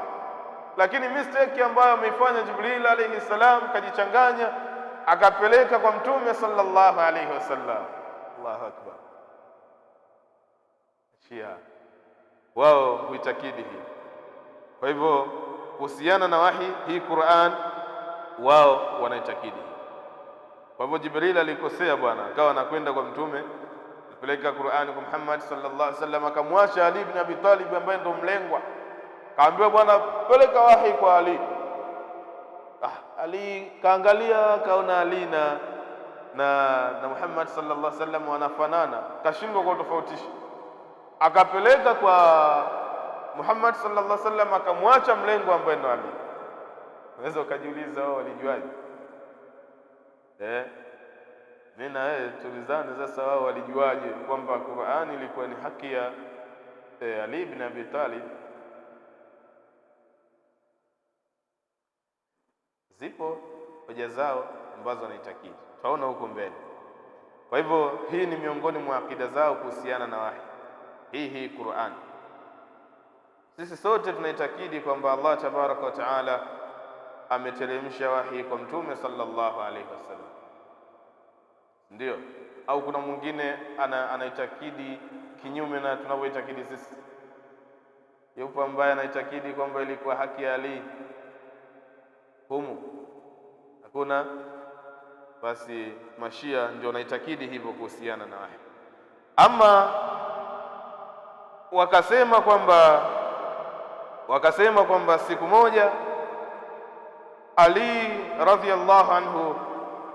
Lakini mistake ambayo ameifanya Jibril alayhi salam, kajichanganya akapeleka kwa Mtume sallallahu alayhi wasallam. Allahu akbar. Shia wao huitakidi hii. Kwa hivyo kuhusiana na wahi hii Qur'an wao wanaitakidi hii. Kwa hivyo Jibril alikosea bwana, akawa anakwenda kwa Mtume, alipeleka Qur'an kwa Muhammad sallallahu alaihi wasallam, akamwacha Ali ibn Abi Talib ambaye ndo mlengwa. Kaambiwa bwana, peleka wahi kwa Ali. Ali kaangalia, kaona Ali na Muhammad sallallahu alaihi wasallam wanafanana, kashindwa kutofautisha. Akapeleka kwa Muhammad sallallahu alaihi wasallam, akamwacha mlengo ambaye ndo Ali. Unaweza ukajiuliza wao walijuaje? Mimi na wewe tulizane sasa, wao walijuaje kwamba Qur'ani ilikuwa ni haki ya Ali ibn Abi Talib? Zipo hoja zao ambazo wanaitakidi, tutaona huko mbele. Kwa hivyo hii ni miongoni mwa akida zao kuhusiana na wahi hii Qur'an. Sisi sote tunaitakidi kwamba Allah tabaraka wa taala ameteremsha wahi kwa Mtume sallallahu alaihi wasallam, ndio? Au kuna mwingine anaitakidi kinyume na tunavyoitakidi sisi? Yupo ambaye anaitakidi kwamba ilikuwa haki ya Ali humu? Hakuna. Basi mashia ndio wanaitakidi hivyo kuhusiana na wahi. Ama wakasema kwamba siku moja Ali radhiyallahu anhu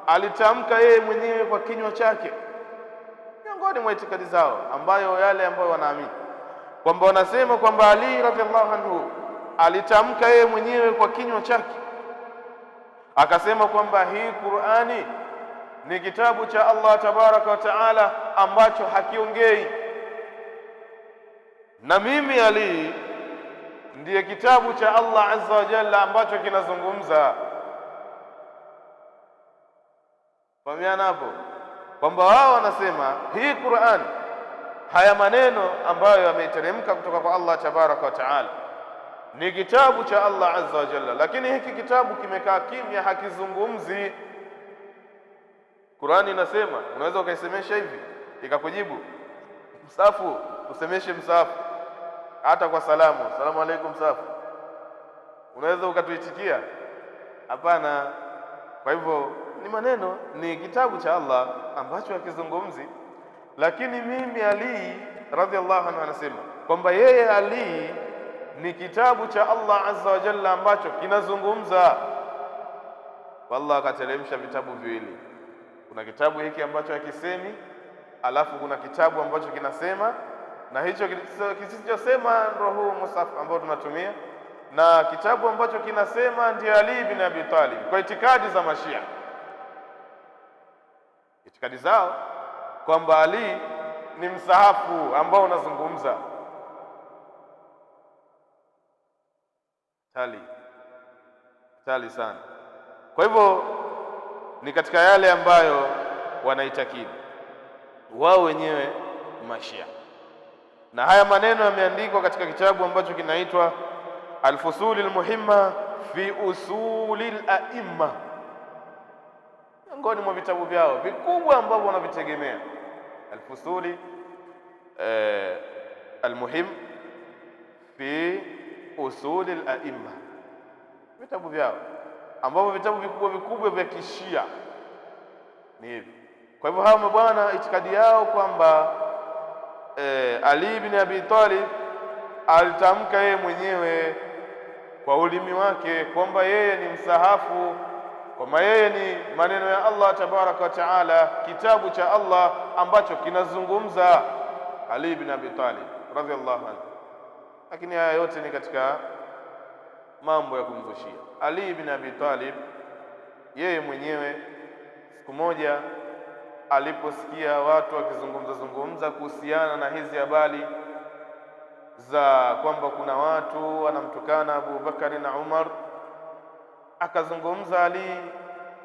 alitamka yeye mwenyewe kwa kinywa chake, miongoni mwa itikadi zao ambayo yale ambayo wanaamini kwamba wanasema kwamba Ali radhiyallahu anhu alitamka yeye mwenyewe kwa kinywa chake akasema kwamba hii Qur'ani ni kitabu cha Allah tabaraka wa taala ambacho hakiongei, na mimi Ali ndiye kitabu cha Allah azza wa jalla ambacho kinazungumza. Fahamiana hapo kwamba wao wanasema hii Qur'an, haya maneno ambayo yameteremka kutoka kwa Allah tabaraka wa taala ni kitabu cha Allah azza wa jalla, lakini hiki kitabu kimekaa kimya, hakizungumzi. Qur'ani inasema, unaweza ukaisemesha hivi ikakujibu msafu, usemeshe msafu hata kwa salamu, salamu alaikum msafu, unaweza ukatuitikia? Hapana. Kwa hivyo ni maneno, ni kitabu cha Allah ambacho hakizungumzi. Lakini mimi Ali radhiallahu anhu anasema kwamba yeye Ali ni kitabu cha Allah azza wa jalla ambacho kinazungumza. Allah akateremsha vitabu viwili, kuna kitabu hiki ambacho hakisemi, alafu kuna kitabu ambacho kinasema, na hicho kisichosema ndio huu mushaf ambao tunatumia, na kitabu ambacho kinasema ndiyo Ali bin Abi Talib, kwa itikadi za Mashia, itikadi zao kwamba Ali ni msahafu ambao unazungumza. Tali sana. Kwa hivyo ni katika yale ambayo wanaitakidi wao wenyewe. Mashia. Na haya maneno yameandikwa katika kitabu ambacho kinaitwa Alfusuli Almuhimma fi Usuli Laimma, miongoni mwa vitabu vyao vikubwa ambavyo wanavitegemea. Alfusuli Almuhim fi Usuli Laimma, vitabu vyao ambavyo vitabu vikubwa vikubwa vya kishia ni hivi. Kwa hivyo hawa mabwana itikadi yao kwamba Ali ibn Abi Talib alitamka yeye mwenyewe kwa ulimi wake kwamba yeye ni msahafu, kwamba yeye ni maneno ya Allah tabaraka wa taala, kitabu cha Allah ambacho kinazungumza Ali ibn Abi Talib radhiallahu anhu. Lakini haya yote ni katika mambo ya kumzushia Ali ibn Abi Talib. Yeye mwenyewe siku moja aliposikia watu wakizungumza zungumza kuhusiana na hizi habari za kwamba kuna watu wanamtukana Abu Bakari na Umar, akazungumza Ali,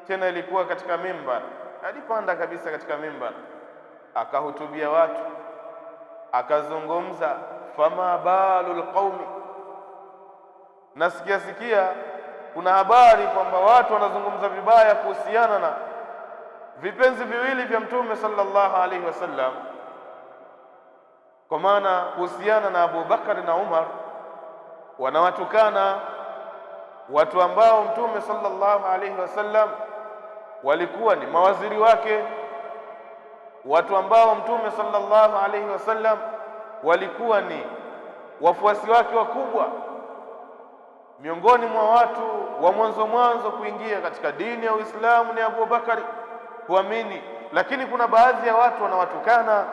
tena ilikuwa katika mimbar, alipanda kabisa katika mimbar, akahutubia watu, akazungumza fama balul qaumi, nasikia sikia kuna habari kwamba watu wanazungumza vibaya kuhusiana na vipenzi viwili vya Mtume sallallahu alaihi wasallam, kwa maana kuhusiana na Abu Bakari na Umar, wanawatukana watu ambao Mtume sallallahu alaihi wasallam walikuwa ni mawaziri wake, watu ambao Mtume sallallahu alaihi wasallam walikuwa ni wafuasi wake wakubwa, miongoni mwa watu wa mwanzo mwanzo kuingia katika dini ya Uislamu ni Abu Bakari kuamini, lakini kuna baadhi ya watu wanawatukana.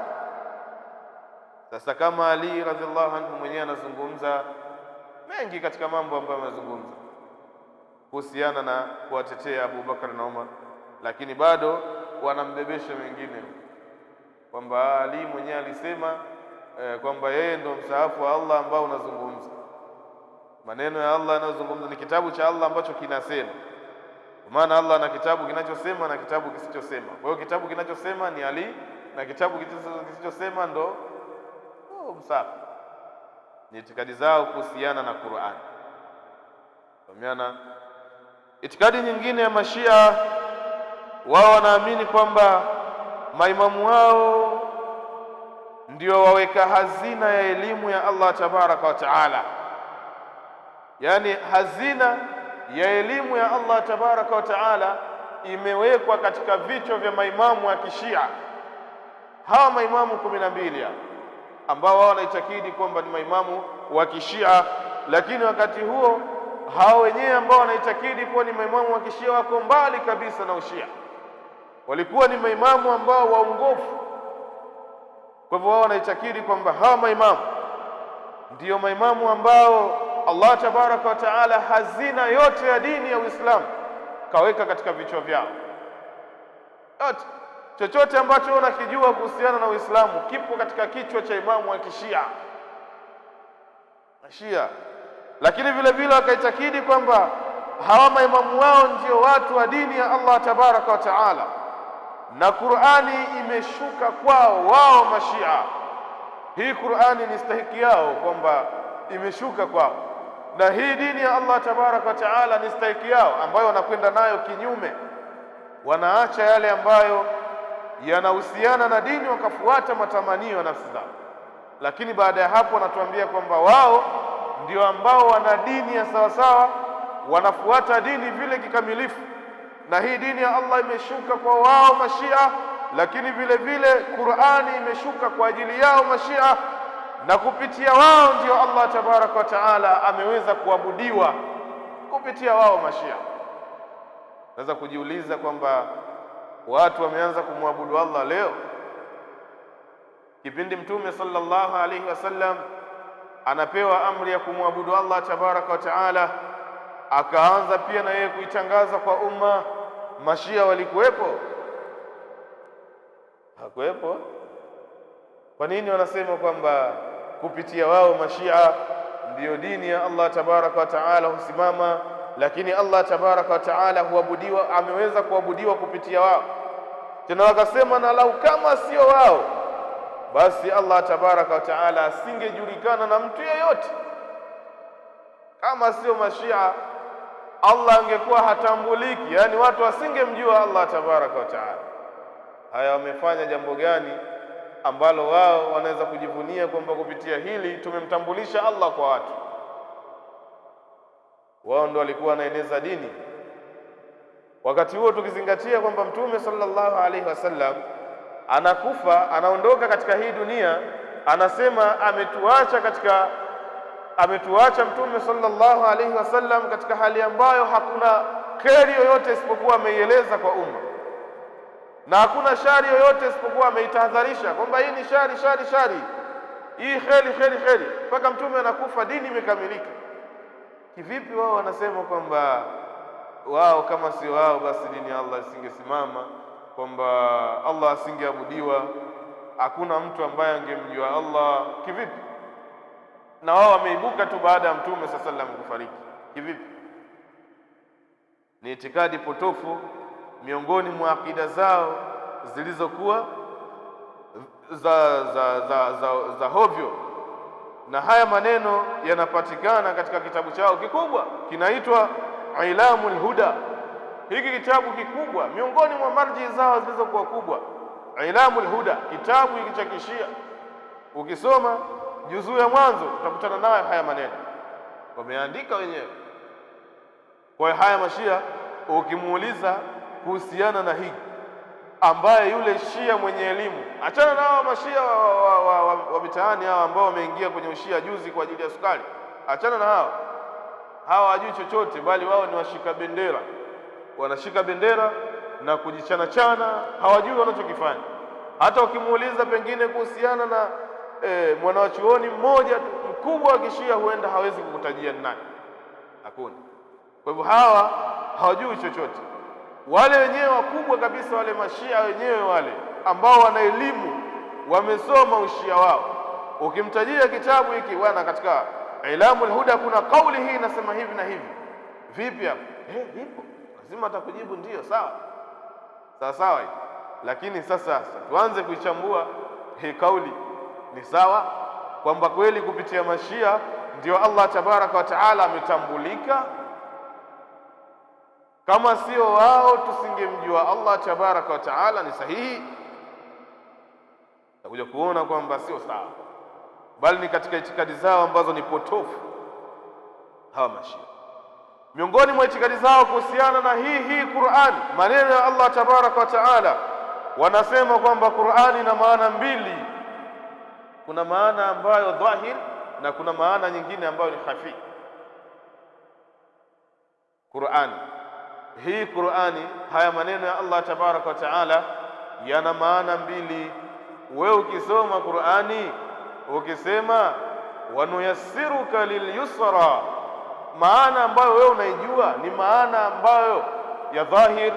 Sasa kama Ali radhiallahu anhu mwenyewe anazungumza mengi katika mambo ambayo amezungumza kuhusiana na kuwatetea Abu Bakar na Umar, lakini bado wanambebesha wengine kwamba Ali mwenyewe alisema kwamba yeye ndo msahafu wa Allah ambao unazungumza maneno ya Allah yanayozungumza ni kitabu cha Allah ambacho kinasema. Kwa maana Allah ana kitabu kinachosema na kitabu kisichosema. Kwa hiyo kitabu kinachosema ni Ali na kitabu kisichosema ndo msahafu. Ni itikadi zao kuhusiana na Qur'an. Kwa maana itikadi nyingine ya Mashia, wao wanaamini kwamba maimamu wao ndio waweka hazina ya elimu ya Allah tabaraka wa taala, yaani hazina ya elimu ya Allah tabaraka wa taala imewekwa katika vichwa vya maimamu wa Kishia. Hawa maimamu 12 ambao wao wanaitakidi kwamba ni maimamu wa Kishia, lakini wakati huo hawa wenyewe ambao wanaitakidi kuwa ni maimamu wa Kishia wako mbali kabisa na Ushia, walikuwa ni maimamu ambao waongofu. Kwa hivyo wao wanaitakidi kwamba hawa maimamu ndiyo maimamu ambao Allah tabaraka wa taala hazina yote ya dini ya Uislamu kaweka katika vichwa vyao yote. Chochote ambacho unakijua kuhusiana na Uislamu kipo katika kichwa cha imamu wa Kishia Shia. Lakini vile vile wakaitakidi kwamba hawa maimamu wao ndio watu wa dini ya Allah tabaraka wa taala, na Qur'ani imeshuka kwao wao Mashia. Hii Qur'ani ni stahiki yao kwamba imeshuka kwao, na hii dini ya Allah tabaraka wa taala ni stahiki yao, ambayo wanakwenda nayo kinyume, wanaacha yale ambayo yanahusiana na dini wakafuata matamanio ya nafsi zao. Lakini baada ya hapo wanatuambia kwamba wao ndio ambao wana dini ya sawasawa, wanafuata dini vile kikamilifu, na hii dini ya Allah imeshuka kwa wao Mashia, lakini vile vile Qur'ani imeshuka kwa ajili yao Mashia, na kupitia wao ndio Allah tabaraka wa taala ameweza kuabudiwa kupitia wao Mashia. Naweza kujiuliza kwamba watu wameanza kumwabudu Allah leo, kipindi Mtume sallallahu alaihi wasallam anapewa amri ya kumwabudu Allah tabaraka wa taala, akaanza pia na yeye kuitangaza kwa umma. Mashia walikuwepo? Hakuwepo. Kwa nini wanasema kwamba kupitia wao Mashia ndiyo dini ya Allah tabaraka wa taala husimama, lakini Allah tabaraka wa taala huabudiwa, ameweza kuabudiwa kupitia wao? Tena wakasema na lau kama sio wao, basi Allah tabaraka wa taala asingejulikana na mtu yeyote. Kama sio mashia, Allah angekuwa hatambuliki, yani watu wasingemjua Allah tabaraka wa taala. Haya, wamefanya jambo gani ambalo wao wanaweza kujivunia kwamba kupitia hili tumemtambulisha Allah kwa watu? Wao ndo walikuwa wanaeneza dini wakati huo, tukizingatia kwamba Mtume sallallahu alaihi wasallam anakufa, anaondoka katika hii dunia, anasema ametuacha katika ametuacha Mtume sallallahu alaihi wasallam katika hali ambayo hakuna kheri yoyote isipokuwa ameieleza kwa umma, na hakuna shari yoyote isipokuwa ameitahadharisha kwamba hii ni shari, shari, shari, hii kheri, kheri, kheri, mpaka Mtume anakufa, dini imekamilika. Kivipi wao wanasema kwamba wao kama si wao basi dini ya Allah isingesimama, kwamba Allah asingeabudiwa, hakuna mtu ambaye angemjua Allah? Kivipi? Na wao wameibuka tu baada ya Mtume sallallahu alaihi wasallam kufariki. Kivipi? Ni itikadi potofu miongoni mwa akida zao zilizokuwa za hovyo, na haya maneno yanapatikana katika kitabu chao kikubwa kinaitwa Ilamul Huda. Hiki kitabu kikubwa miongoni mwa marji zao zilizokuwa kubwa, Ilamul Huda, kitabu hiki cha Kishia, ukisoma juzuu ya mwanzo utakutana nayo haya maneno, wameandika wenyewe. Kwa hiyo haya mashia ukimuuliza kuhusiana na hiki, ambaye yule shia mwenye elimu, achana na hawa mashia wa mitaani hawa ambao wameingia kwenye ushia juzi kwa ajili ya sukari, achana na hawa, hawa hawajui chochote, bali wao ni washika bendera, wanashika bendera na kujichanachana, hawajui wanachokifanya. Hata ukimuuliza pengine kuhusiana na mwanachuoni mmoja tu mkubwa wa kishia, huenda hawezi kukutajia ni nani, hakuna. Kwa hivyo hawa hawajui chochote. Wale wenyewe wakubwa kabisa, wale mashia wenyewe wale ambao wana elimu, wamesoma ushia wao, ukimtajia kitabu hiki bwana, katika Ilamul Huda kuna kauli hii inasema hivi na hivi, vipi hapo? Ipo, lazima atakujibu ndiyo, sawa sawa sawa hii. Lakini sasa tuanze kuichambua hii kauli, ni sawa kwamba kweli kupitia mashia ndio Allah tabaraka wa taala ametambulika? Kama sio wao tusingemjua Allah tabaraka wa taala. Ni sahihi? Takuja kuona kwamba sio sawa, bali ni katika itikadi zao ambazo ni potofu hawa mashia. Miongoni mwa itikadi zao kuhusiana na hii Qur'ani, maneno ya Allah tabaraka wa taala, wanasema kwamba Qur'ani ina maana mbili. Kuna maana ambayo dhahir na kuna maana nyingine ambayo ni hafi. Qur'ani hii Qur'ani, haya maneno ya Allah tabaraka wa taala yana maana mbili. Wewe ukisoma Qur'ani ukisema wanuyassiruka lilyusra, maana ambayo wewe unaijua ni maana ambayo ya dhahir,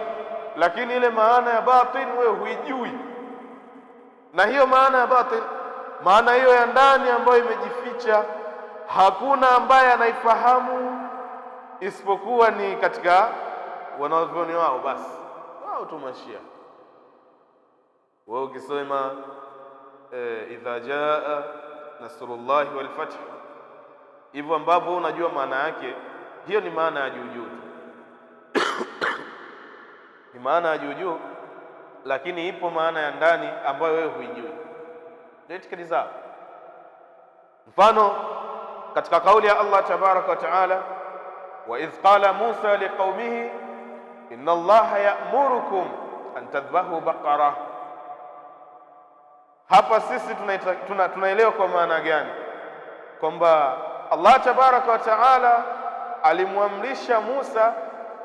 lakini ile maana ya batin wewe huijui. Na hiyo maana ya batin, maana hiyo ya ndani ambayo imejificha, hakuna ambaye anaifahamu isipokuwa ni katika wanavyoni wao, basi wao tu mashia. Wewe ukisema idha jaa nasrullahi wal fath, hivyo ambavyo unajua maana yake, hiyo ni maana ya juu juu tu ni maana ya juu juu, lakini ipo maana ya ndani ambayo wewe huijui. Ndio itikadi zao. Mfano katika kauli ya Allah tabaraka wa taala, wa idh qala Musa liqaumihi inna Allaha ya'murukum an tadhbahu baqara. Hapa sisi tunaelewa kwa maana gani kwamba Allah tabaraka wa taala alimwamrisha Musa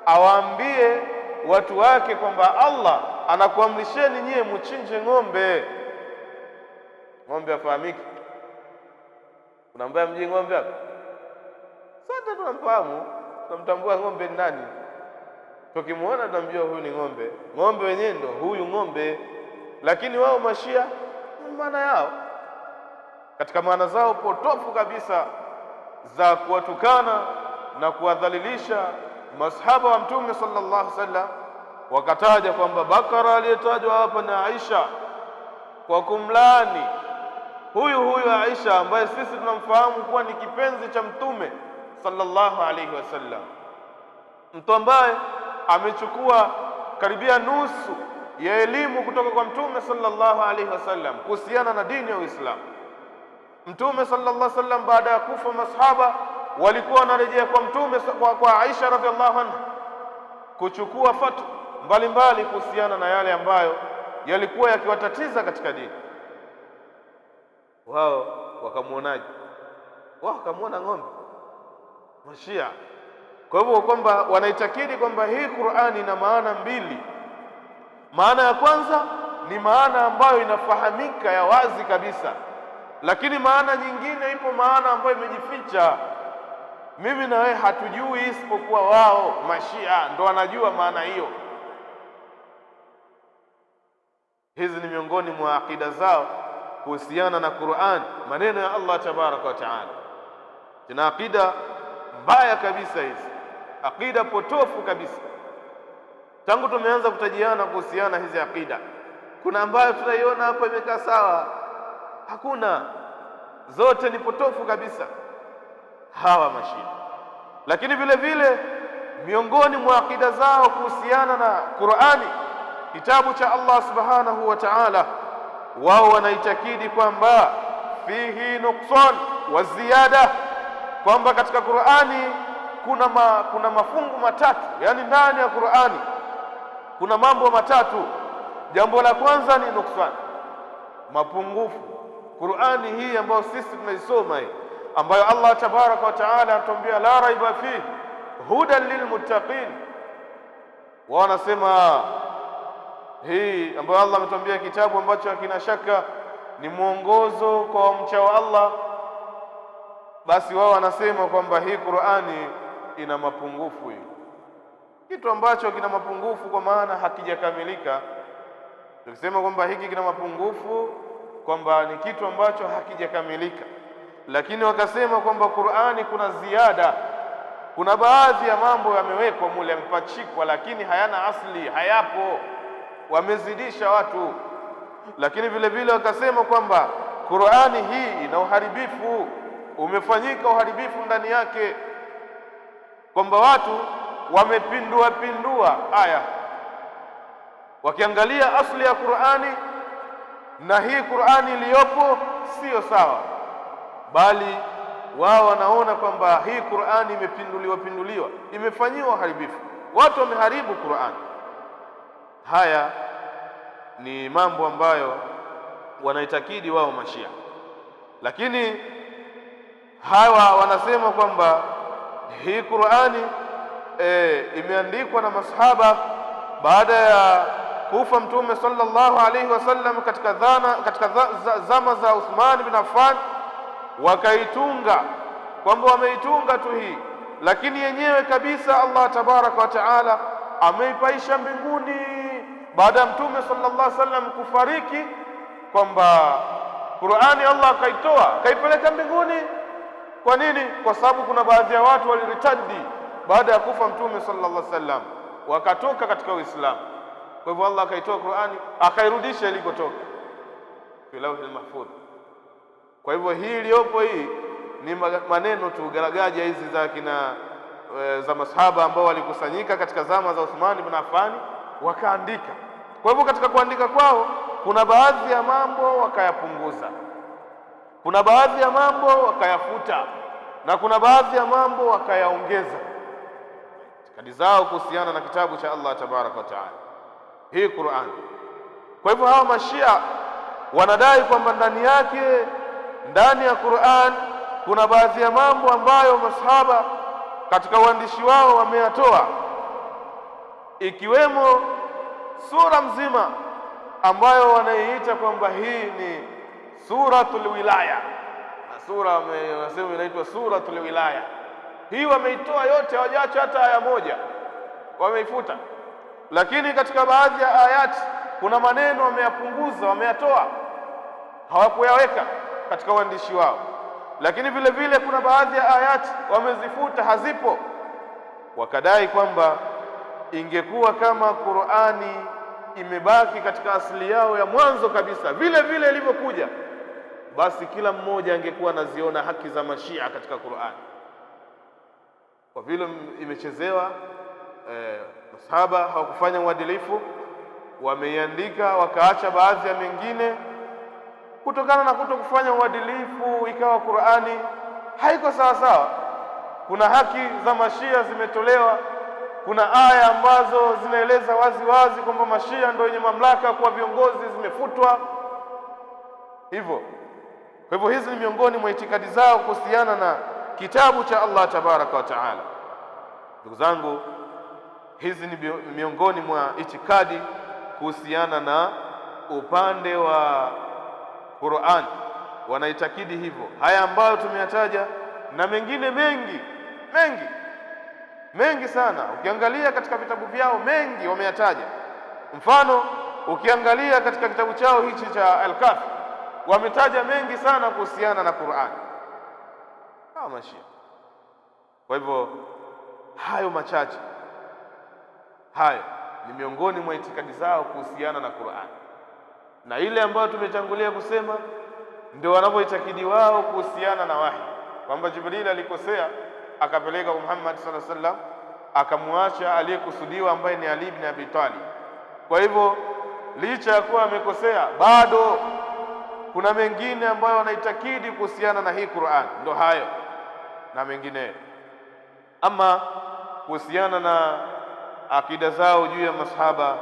awaambie watu wake kwamba Allah anakuamrisheni nyie muchinje ng'ombe. Ng'ombe afahamiki? Kuna ambaye mjui ng'ombe hapa? Sote tunamfahamu, tunamtambua ng'ombe ni nani. Tukimuona tunamjua huyu ni ng'ombe, ng'ombe wenyewe ndo huyu ng'ombe. Lakini wao mashia, maana yao katika maana zao potofu kabisa za kuwatukana na kuwadhalilisha masahaba wa Mtume sallallahu alaihi wasallam, wakataja kwamba bakara aliyetajwa hapa na Aisha kwa kumlaani Huyu huyu Aisha ambaye sisi tunamfahamu kuwa ni kipenzi cha Mtume sallallahu alaihi wasallam, mtu ambaye amechukua karibia nusu ya elimu kutoka kwa Mtume sallallahu alaihi wasallam kuhusiana na dini ya Uislamu. Mtume sallallahu alaihi wasallam baada ya kufa masahaba walikuwa wanarejea kwa Mtume kwa Aisha radhiallahu anha kuchukua fatwa mbalimbali kuhusiana na yale ambayo yalikuwa yakiwatatiza katika dini. Wao wakamuonaje? Wao wakamuona ng'ombe, Mashia. Kwa hivyo kwamba wanaitakidi kwamba hii Qur'ani ina maana mbili. Maana ya kwanza ni maana ambayo inafahamika ya wazi kabisa, lakini maana nyingine ipo, maana ambayo imejificha. Mimi na wewe hatujui, isipokuwa wao Mashia ndo wanajua maana hiyo. Hizi ni miongoni mwa akida zao kuhusiana na Qur'an, maneno ya Allah tabaraka wa taala. Tuna akida mbaya kabisa hizi, akida potofu kabisa. Tangu tumeanza kutajiana kuhusiana hizi akida, kuna ambayo tunaiona hapa imekaa sawa? Hakuna, zote ni potofu kabisa, hawa Mashia. Lakini vile vile miongoni mwa akida zao kuhusiana na Qur'ani, kitabu cha Allah subhanahu wa ta'ala, wao wanaitakidi kwamba fihi nuksan wa ziyada, kwamba katika Qur'ani kuna mafungu matatu, yani ndani ya Qur'ani kuna mambo matatu. Jambo la kwanza ni nuksan, mapungufu. Qur'ani hii ambayo sisi tunaisoma hii, ambayo Allah tabaraka wa taala anatuambia la raiba fihi hudan lilmuttaqin, wao wanasema hii ambayo Allah ametuambia kitabu ambacho hakina shaka ni mwongozo kwa mcha wa Allah, basi wao wanasema kwamba hii Qur'ani ina mapungufu. Hii kitu ambacho kina mapungufu kwa maana hakijakamilika. Tukisema kwamba hiki kina mapungufu, kwamba ni kitu ambacho hakijakamilika. Lakini wakasema kwamba Qur'ani kuna ziada, kuna baadhi ya mambo yamewekwa mule, yamepachikwa, lakini hayana asli, hayapo, wamezidisha watu. Lakini vile vile wakasema kwamba Qur'ani hii ina uharibifu, umefanyika uharibifu ndani yake, kwamba watu wamepindua pindua aya, wakiangalia asli ya Qur'ani na hii Qur'ani iliyopo sio sawa, bali wao wanaona kwamba hii Qur'ani imepinduliwa pinduliwa, imefanyiwa uharibifu, watu wameharibu Qur'ani. Haya ni mambo ambayo wanaitakidi wao Mashia. Lakini hawa wanasema kwamba hii Qur'ani imeandikwa na masahaba baada ya kufa Mtume sallallahu alaihi wasallam katika zama za Uthman bin Affan, wakaitunga kwamba wameitunga tu hii, lakini yenyewe kabisa Allah tabaraka wa taala ameipaisha mbinguni baada ya Mtume sallallahu alaihi wasallam kufariki, kwamba Qur'ani Allah akaitoa akaipeleka mbinguni. Kwa nini? Kwa sababu kuna baadhi ya watu waliritadi baada ya kufa Mtume sallallahu alaihi wasallam, wakatoka katika Uislamu. Kwa hivyo Allah akaitoa Qur'ani akairudisha ilikotoka fi lauhil mahfudh. Kwa hivyo hii iliyopo hii ni maneno tu, garagaja hizi za kina za masahaba ambao walikusanyika katika zama za Uthman ibn Affan wakaandika. Kwa hivyo katika kuandika kwao kuna baadhi ya mambo wakayapunguza, kuna baadhi ya mambo wakayafuta, na kuna baadhi ya mambo wakayaongeza itikadi zao kuhusiana na kitabu cha Allah tabaraka wa taala, hii Qur'an. Kwa hivyo hawa Mashia wanadai kwamba ndani yake, ndani ya Qur'an kuna baadhi ya mambo ambayo masahaba katika uandishi wao wameyatoa, ikiwemo sura mzima ambayo wanaiita kwamba hii ni suratul wilaya, na sura wanasema inaitwa suratul wilaya. Hii wameitoa yote, hawajaacha hata aya moja, wameifuta. Lakini katika baadhi ya ayati kuna maneno wameyapunguza, wameyatoa, hawakuyaweka katika uandishi wao. Lakini vile vile kuna baadhi ya ayati wamezifuta, hazipo. Wakadai kwamba ingekuwa kama Qur'ani imebaki katika asili yao ya mwanzo kabisa vile vile ilivyokuja, basi kila mmoja angekuwa anaziona haki za mashia katika Qur'an. Kwa vile imechezewa, masahaba hawakufanya uadilifu, wameiandika wakaacha baadhi ya mengine kutokana na kuto kufanya uadilifu, ikawa Qur'ani haiko sawa sawa. Kuna haki za mashia zimetolewa, kuna aya ambazo zinaeleza wazi wazi kwamba mashia ndio wenye mamlaka kuwa viongozi zimefutwa hivyo. Kwa hivyo hizi ni miongoni mwa itikadi zao kuhusiana na kitabu cha Allah tabaraka wa taala. Ndugu zangu, hizi ni miongoni mwa itikadi kuhusiana na upande wa Qur'an, wanaitakidi hivyo. Haya ambayo tumeyataja na mengine mengi mengi mengi sana, ukiangalia katika vitabu vyao mengi wameyataja. Mfano, ukiangalia katika kitabu chao hichi cha Al-Kafi wametaja mengi sana kuhusiana na Qur'an, hawa mashia. Kwa hivyo hayo machache hayo ni miongoni mwa itikadi zao kuhusiana na Qur'an, na ile ambayo tumetangulia kusema ndio wanavyoitakidi wao kuhusiana na wahi, kwamba Jibril alikosea akapeleka kwa Muhammad sallallahu alaihi wasallam, akamwacha aliyekusudiwa ambaye ni Ali ibn Abi Talib. Kwa hivyo licha ya kuwa amekosea, bado kuna mengine ambayo wanaitakidi kuhusiana na hii Qur'an, ndo hayo na mengineyo. Ama kuhusiana na akida zao juu ya masahaba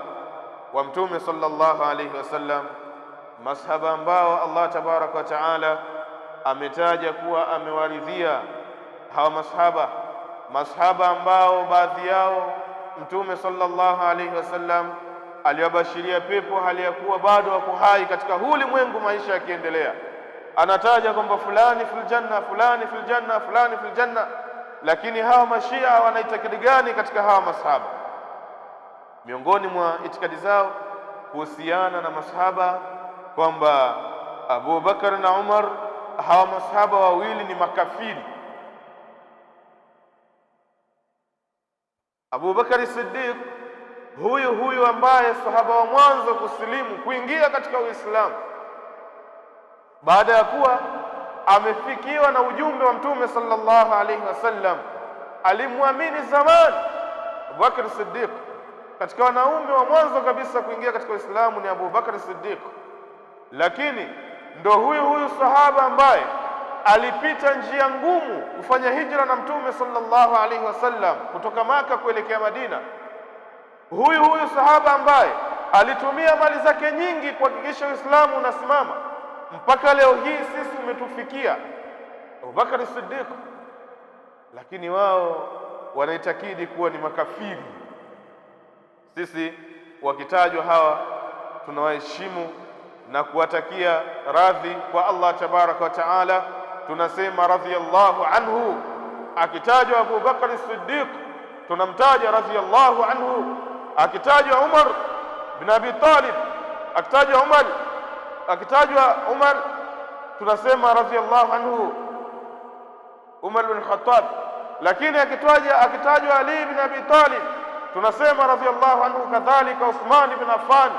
wa Mtume sallallahu alaihi wasallam, masahaba ambao Allah tabaraka wa taala ametaja kuwa amewaridhia hawa masahaba, masahaba ambao baadhi yao Mtume sallallahu alaihi wasallam aliwabashiria pepo hali ya kuwa bado wako hai katika huu ulimwengu, maisha yakiendelea. Anataja kwamba fulani fil janna, fulani fil janna, fulani fil janna. Lakini hawa mashia wanaitakidi gani katika hawa masahaba? Miongoni mwa itikadi zao kuhusiana na masahaba kwamba Abu Bakar na Umar, hawa masahaba wawili ni makafiri. Abu Bakari Siddiq huyu huyu ambaye sahaba wa mwanzo kusilimu kuingia katika Uislamu baada ya kuwa amefikiwa na ujumbe wa Mtume sallallahu alaihi wasallam, alimwamini zamani. Abu Bakar Siddiq katika wanaume wa mwanzo kabisa kuingia katika Uislamu ni Abu Bakar Siddiq, lakini ndo huyu huyu sahaba ambaye alipita njia ngumu kufanya hijra na Mtume sallallahu alaihi wasallam kutoka Maka kuelekea Madina. Huyu huyu sahaba ambaye alitumia mali zake nyingi kuhakikisha Uislamu unasimama mpaka leo hii sisi umetufikia, Abubakar Siddiq. Lakini wao wanaitakidi kuwa ni makafiri. Sisi wakitajwa hawa tunawaheshimu na kuwatakia radhi kwa Allah tabaraka wa taala, tunasema radhiyallahu anhu. Akitajwa Abu Bakar Siddiq tunamtaja radhiyallahu anhu. Akitajwa Umar bin Abi Talib, akitajwa Umar, akitajwa Umar tunasema radhiyallahu anhu, Umar bin Khattab. Lakini akitajwa Ali bin Abi Talib tunasema radhiyallahu anhu, kadhalika Uthman bin Affan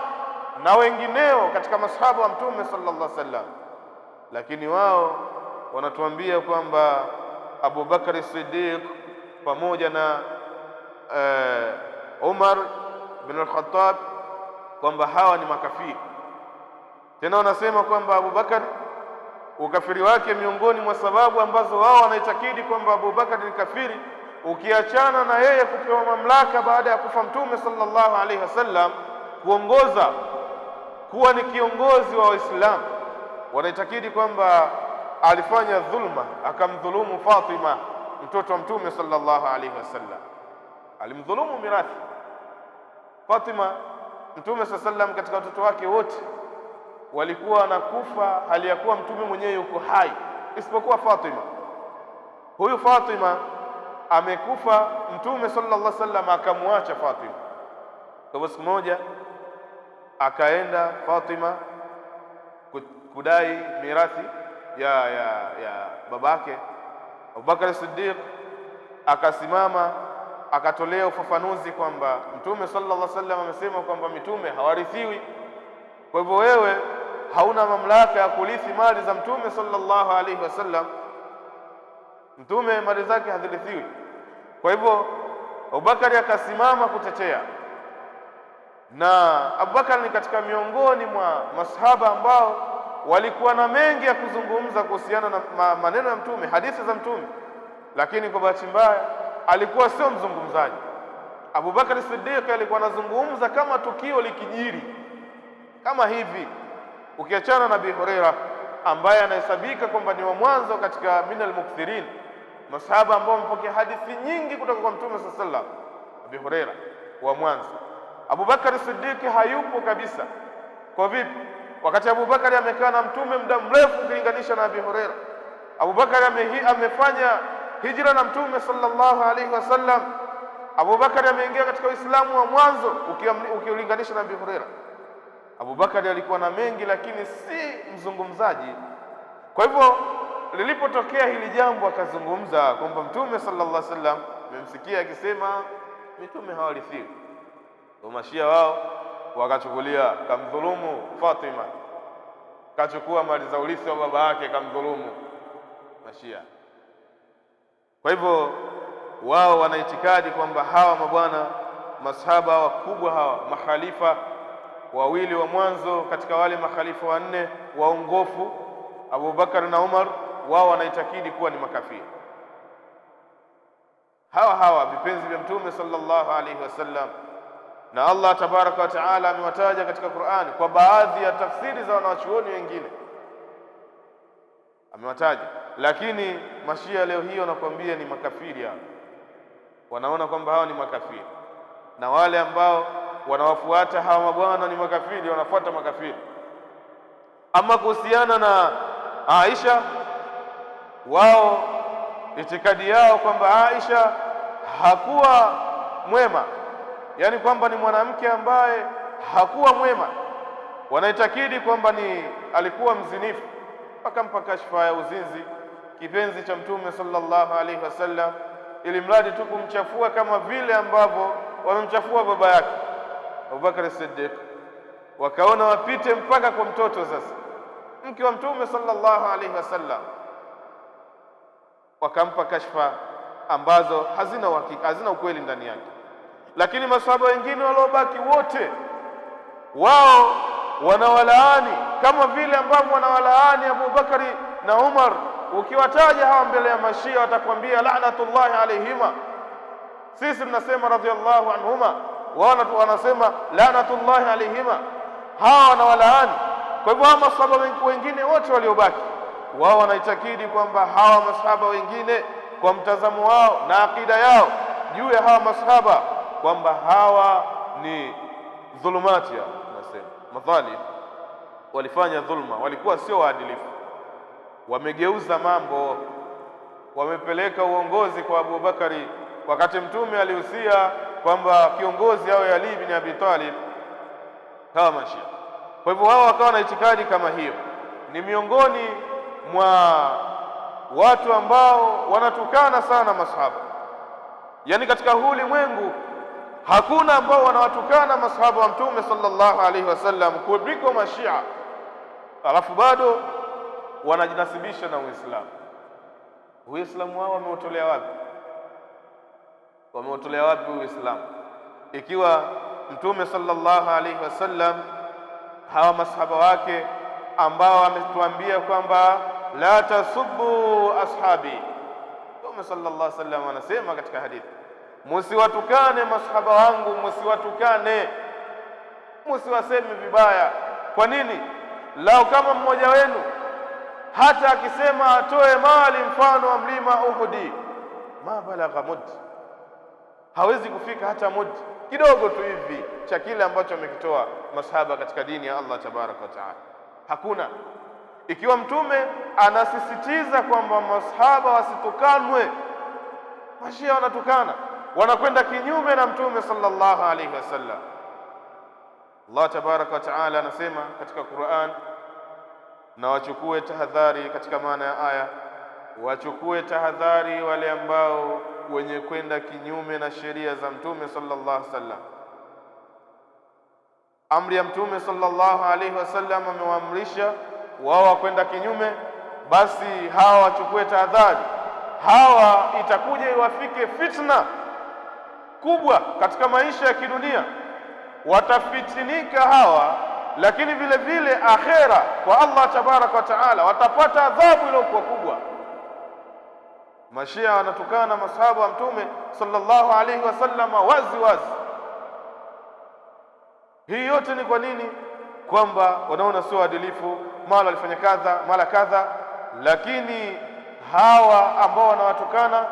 na wengineo katika masahaba wa Mtume sallallahu alaihi wasallam. Lakini wao wanatuambia kwamba Abu Bakari Siddiq pamoja na Umar bin al-Khattab kwamba hawa ni makafiri. Tena wanasema kwamba Abu Bakar ukafiri wake, miongoni mwa sababu ambazo wao wanaitakidi kwamba Abu Bakar ni kafiri, ukiachana na yeye kupewa mamlaka baada ya kufa Mtume sallallahu alaihi wasallam kuongoza, kuwa ni kiongozi wa Waislamu, wanaitakidi kwamba alifanya dhulma, akamdhulumu Fatima mtoto wa Mtume sallallahu alaihi wasallam, alimdhulumu mirathi Fatima. Mtume sallallahu alaihi wasallam katika watoto wake wote walikuwa wanakufa hali ya kuwa mtume mwenyewe yuko hai, isipokuwa Fatima. Huyu Fatima amekufa, Mtume sallallahu alaihi wasallam akamwacha Fatima. Kwa hivyo siku moja akaenda Fatima kudai mirathi ya babake. Abubakar Siddiq akasimama akatolea ufafanuzi kwamba Mtume sallallahu alaihi wasallam amesema kwamba mitume hawarithiwi. Kwa hivyo wewe hauna mamlaka ya kurithi mali za Mtume sallallahu alaihi wasallam. Mtume mali zake hazirithiwi. Kwa hivyo Abubakari akasimama kutetea, na Abubakar ni katika miongoni mwa masahaba ambao walikuwa na mengi ya kuzungumza kuhusiana na maneno ya Mtume, hadithi za Mtume, lakini kwa bahati mbaya alikuwa sio mzungumzaji. Abubakar Siddiq alikuwa anazungumza kama tukio likijiri kama hivi, ukiachana na Abi Huraira ambaye anahesabika kwamba ni wa mwanzo katika minal mukthirin, masahaba ambao wamepokea hadithi nyingi kutoka kwa Mtume sallallahu alaihi wasallam. Abi Huraira wa mwanzo. Abubakar Siddiq hayupo kabisa. Kwa vipi? Wakati Abubakar amekaa na Mtume muda mrefu ukilinganisha na Abi Huraira. Abubakar amefanya hijra na Mtume sallallahu alaihi wasallam. Abubakar ameingia katika Uislamu wa mwanzo ukilinganisha na Abi Huraira. Abubakar alikuwa na mengi, lakini si mzungumzaji. Kwa hivyo lilipotokea hili jambo akazungumza kwamba Mtume sallallahu alaihi wasallam, memsikia akisema mitume hawarithiwi. Kwa mashia wao wakachukulia kamdhulumu Fatima, kachukua mali za urithi wa baba yake, kamdhulumu mashia. Kwa hivyo wao wana itikadi kwamba hawa mabwana masahaba wakubwa hawa makhalifa wawili wa mwanzo katika wale makhalifa wanne waongofu Abubakar na Umar, wao wanaitakidi kuwa ni makafiri. Hawa hawa vipenzi vya Mtume sallallahu alaihi wasallam, na Allah tabaraka wa taala amewataja katika Qur'ani kwa baadhi ya tafsiri za wanawachuoni wengine amewataja, lakini mashia leo hii wanakuambia ni makafiri. Hao wanaona kwamba hawa ni makafiri, na wale ambao wanawafuata hawa mabwana ni makafiri, wanafuata makafiri. Ama kuhusiana na Aisha, wao itikadi yao kwamba Aisha hakuwa mwema, yani kwamba ni mwanamke ambaye hakuwa mwema, wanaitakidi kwamba ni alikuwa mzinifu, wakampa kashfa ya uzinzi kipenzi cha Mtume sallallahu alaihi wasallam, ili mradi tu kumchafua kama vile ambavyo wamemchafua baba yake Abubakar Siddiq. Wakaona wapite mpaka kwa mtoto sasa, mke wa Mtume sallallahu alaihi wasallam, wakampa kashfa ambazo hazina uhakika, hazina ukweli ndani yake. Lakini masahaba wengine waliobaki wote wao wanawalaani kama vile ambavyo wanawalaani Abubakari na Umar. Ukiwataja hawa mbele ya mashia watakwambia laanatullahi alaihima. Sisi tunasema radhiallahu anhuma, wao wanasema laanatullahi alaihima. Hawa wanawalaani. Kwa hivyo hawa masahaba wengine wote waliobaki wao wanaitakidi kwamba hawa masahaba wengine kwa mtazamo wao na akida yao juu ya hawa masahaba kwamba hawa ni dhulumati, tunasema madhalim, walifanya dhulma, walikuwa sio waadilifu, wamegeuza mambo, wamepeleka uongozi kwa Abubakari wakati Mtume alihusia kwamba kiongozi awe Ali bin Abi Talib. Hawa mashia. Kwa hivyo wao wakawa na itikadi kama hiyo, ni miongoni mwa watu ambao wanatukana sana masahaba. Yaani katika huu ulimwengu hakuna ambao wanawatukana masahaba wa Mtume sallallahu alaihi wasallam kuliko mashia, alafu bado wanajinasibisha na Uislamu. Uislamu wao wameutolea wapi? Wameutolea wapi Uislamu ikiwa Mtume sallallahu alaihi wasallam hawa masahaba wake ambao ametuambia kwamba la tasubbu ashabi, Mtume sallallahu alaihi wasallam anasema katika hadithi, musiwatukane masahaba wangu, musiwatukane, musiwaseme vibaya. Kwa nini? Lao kama mmoja wenu hata akisema atoe mali mfano wa mlima Uhudi, ma balagha mud, hawezi kufika hata mud kidogo tu hivi cha kile ambacho amekitoa masahaba katika dini ya Allah tabaraka wa taala. Hakuna. Ikiwa Mtume anasisitiza kwamba masahaba wasitukanwe, mashia wanatukana, wanakwenda kinyume na Mtume sallallahu alaihi wasallam. Allah tabaraka wa taala anasema katika Qur'an, na wachukue tahadhari katika maana ya aya, wachukue tahadhari wale ambao wenye kwenda kinyume na sheria za Mtume sallallahu alaihi wasallam. Amri ya Mtume sallallahu alaihi wasallam amewaamrisha wao kwenda kinyume, basi hawa wachukue tahadhari. Hawa itakuja iwafike fitna kubwa katika maisha ya kidunia, watafitinika hawa, lakini vile vile akhera kwa Allah tabaraka wa taala watapata adhabu iliyokuwa kubwa. Mashia wanatukana masahaba wa Mtume sallallahu alaihi wasallam wazi wazi. Hii yote ni kwa nini? Kwamba wanaona sio waadilifu, mara walifanya kadha, mara kadha. Lakini hawa ambao wanawatukana,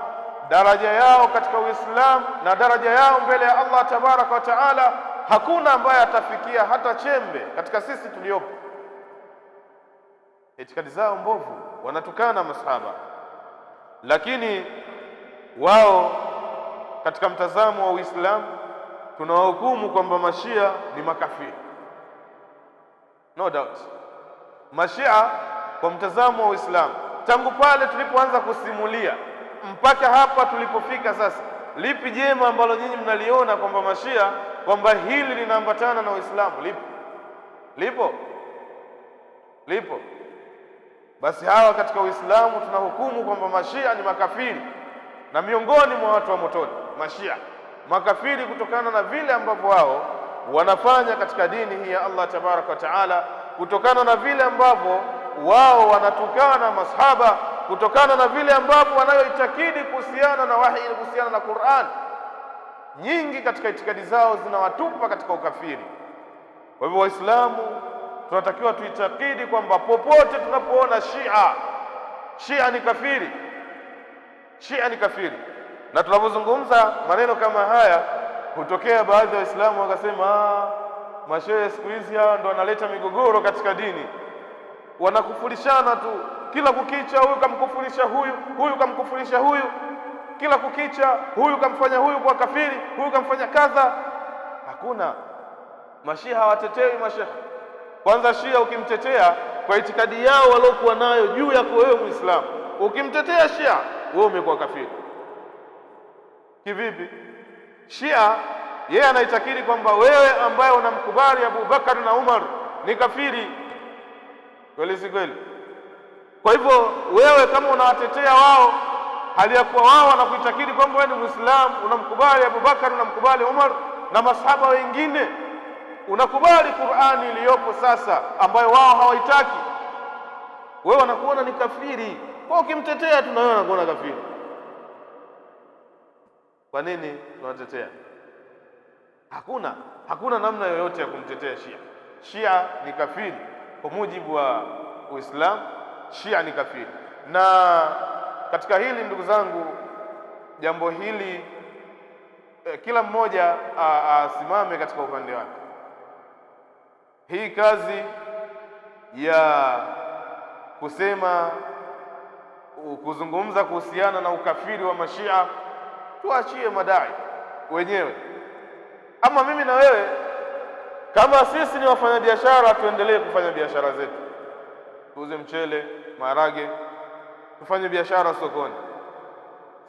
daraja yao katika Uislamu na daraja yao mbele ya Allah tabaraka wa taala, hakuna ambaye atafikia hata chembe katika sisi tuliopo. Itikadi zao mbovu, wanatukana masahaba, lakini wao katika mtazamo wa Uislamu tunawahukumu kwamba mashia ni makafiri, no doubt. Mashia kwa mtazamo wa Uislamu, tangu pale tulipoanza kusimulia mpaka hapa tulipofika sasa, lipi jema ambalo nyinyi mnaliona kwamba mashia kwamba hili linaambatana na Uislamu? Lipo? Lipo? Lipo? Basi hawa katika Uislamu tunahukumu kwamba mashia ni makafiri na miongoni mwa watu wa motoni mashia makafiri, kutokana na vile ambavyo wao wanafanya katika dini hii ya Allah tabaraka wa taala, kutokana na vile ambavyo wao wanatukana masahaba, kutokana na vile ambavyo wanayoitakidi kuhusiana na wahi, kuhusiana na Qur'an. Nyingi katika itikadi zao zinawatupa katika ukafiri. Kwa hivyo Waislamu tunatakiwa tuitakidi kwamba popote tunapoona Shia, Shia ni kafiri, Shia ni kafiri. Na tunapozungumza maneno kama haya, hutokea baadhi ya Waislamu wakasema, mashehe siku hizi hawa ndo wanaleta migogoro katika dini, wanakufurishana tu kila kukicha, huyu kamkufurisha huyu, huyu kamkufurisha huyu, kila kukicha huyu kamfanya huyu kwa kafiri, huyu kamfanya kadha. Hakuna mashia hawatetewi mashehe. Kwanza Shia ukimtetea kwa itikadi yao waliokuwa nayo juu yako wewe Muislamu, ukimtetea Shia wewe umekuwa kafiri. Kivipi? Shia yeye anaitakidi kwamba wewe ambaye unamkubali Abu Bakar na Umar ni kafiri. Kweli si kweli? Kwa hivyo wewe kama unawatetea wao hali ya kuwa wao wanakuitakidi kwamba wewe ni Muislamu, unamkubali Abu Bakar, unamkubali Umar na masahaba wengine, unakubali Qur'ani iliyopo sasa ambayo wao hawaitaki, wewe wanakuona ni kafiri. Kwa ukimtetea tu na wewe wanakuona kafiri. Kwa nini tunatetea? Hakuna namna yoyote ya kumtetea Shia. Shia ni kafiri kwa mujibu wa Uislamu, Shia ni kafiri. Na katika hili ndugu zangu, jambo hili kila mmoja asimame katika upande wake. Hii kazi ya kusema kuzungumza kuhusiana na ukafiri wa mashia tuachie madai wenyewe. Ama mimi na wewe kama sisi ni wafanyabiashara, tuendelee kufanya biashara zetu, tuuze mchele, maharage, tufanye biashara sokoni,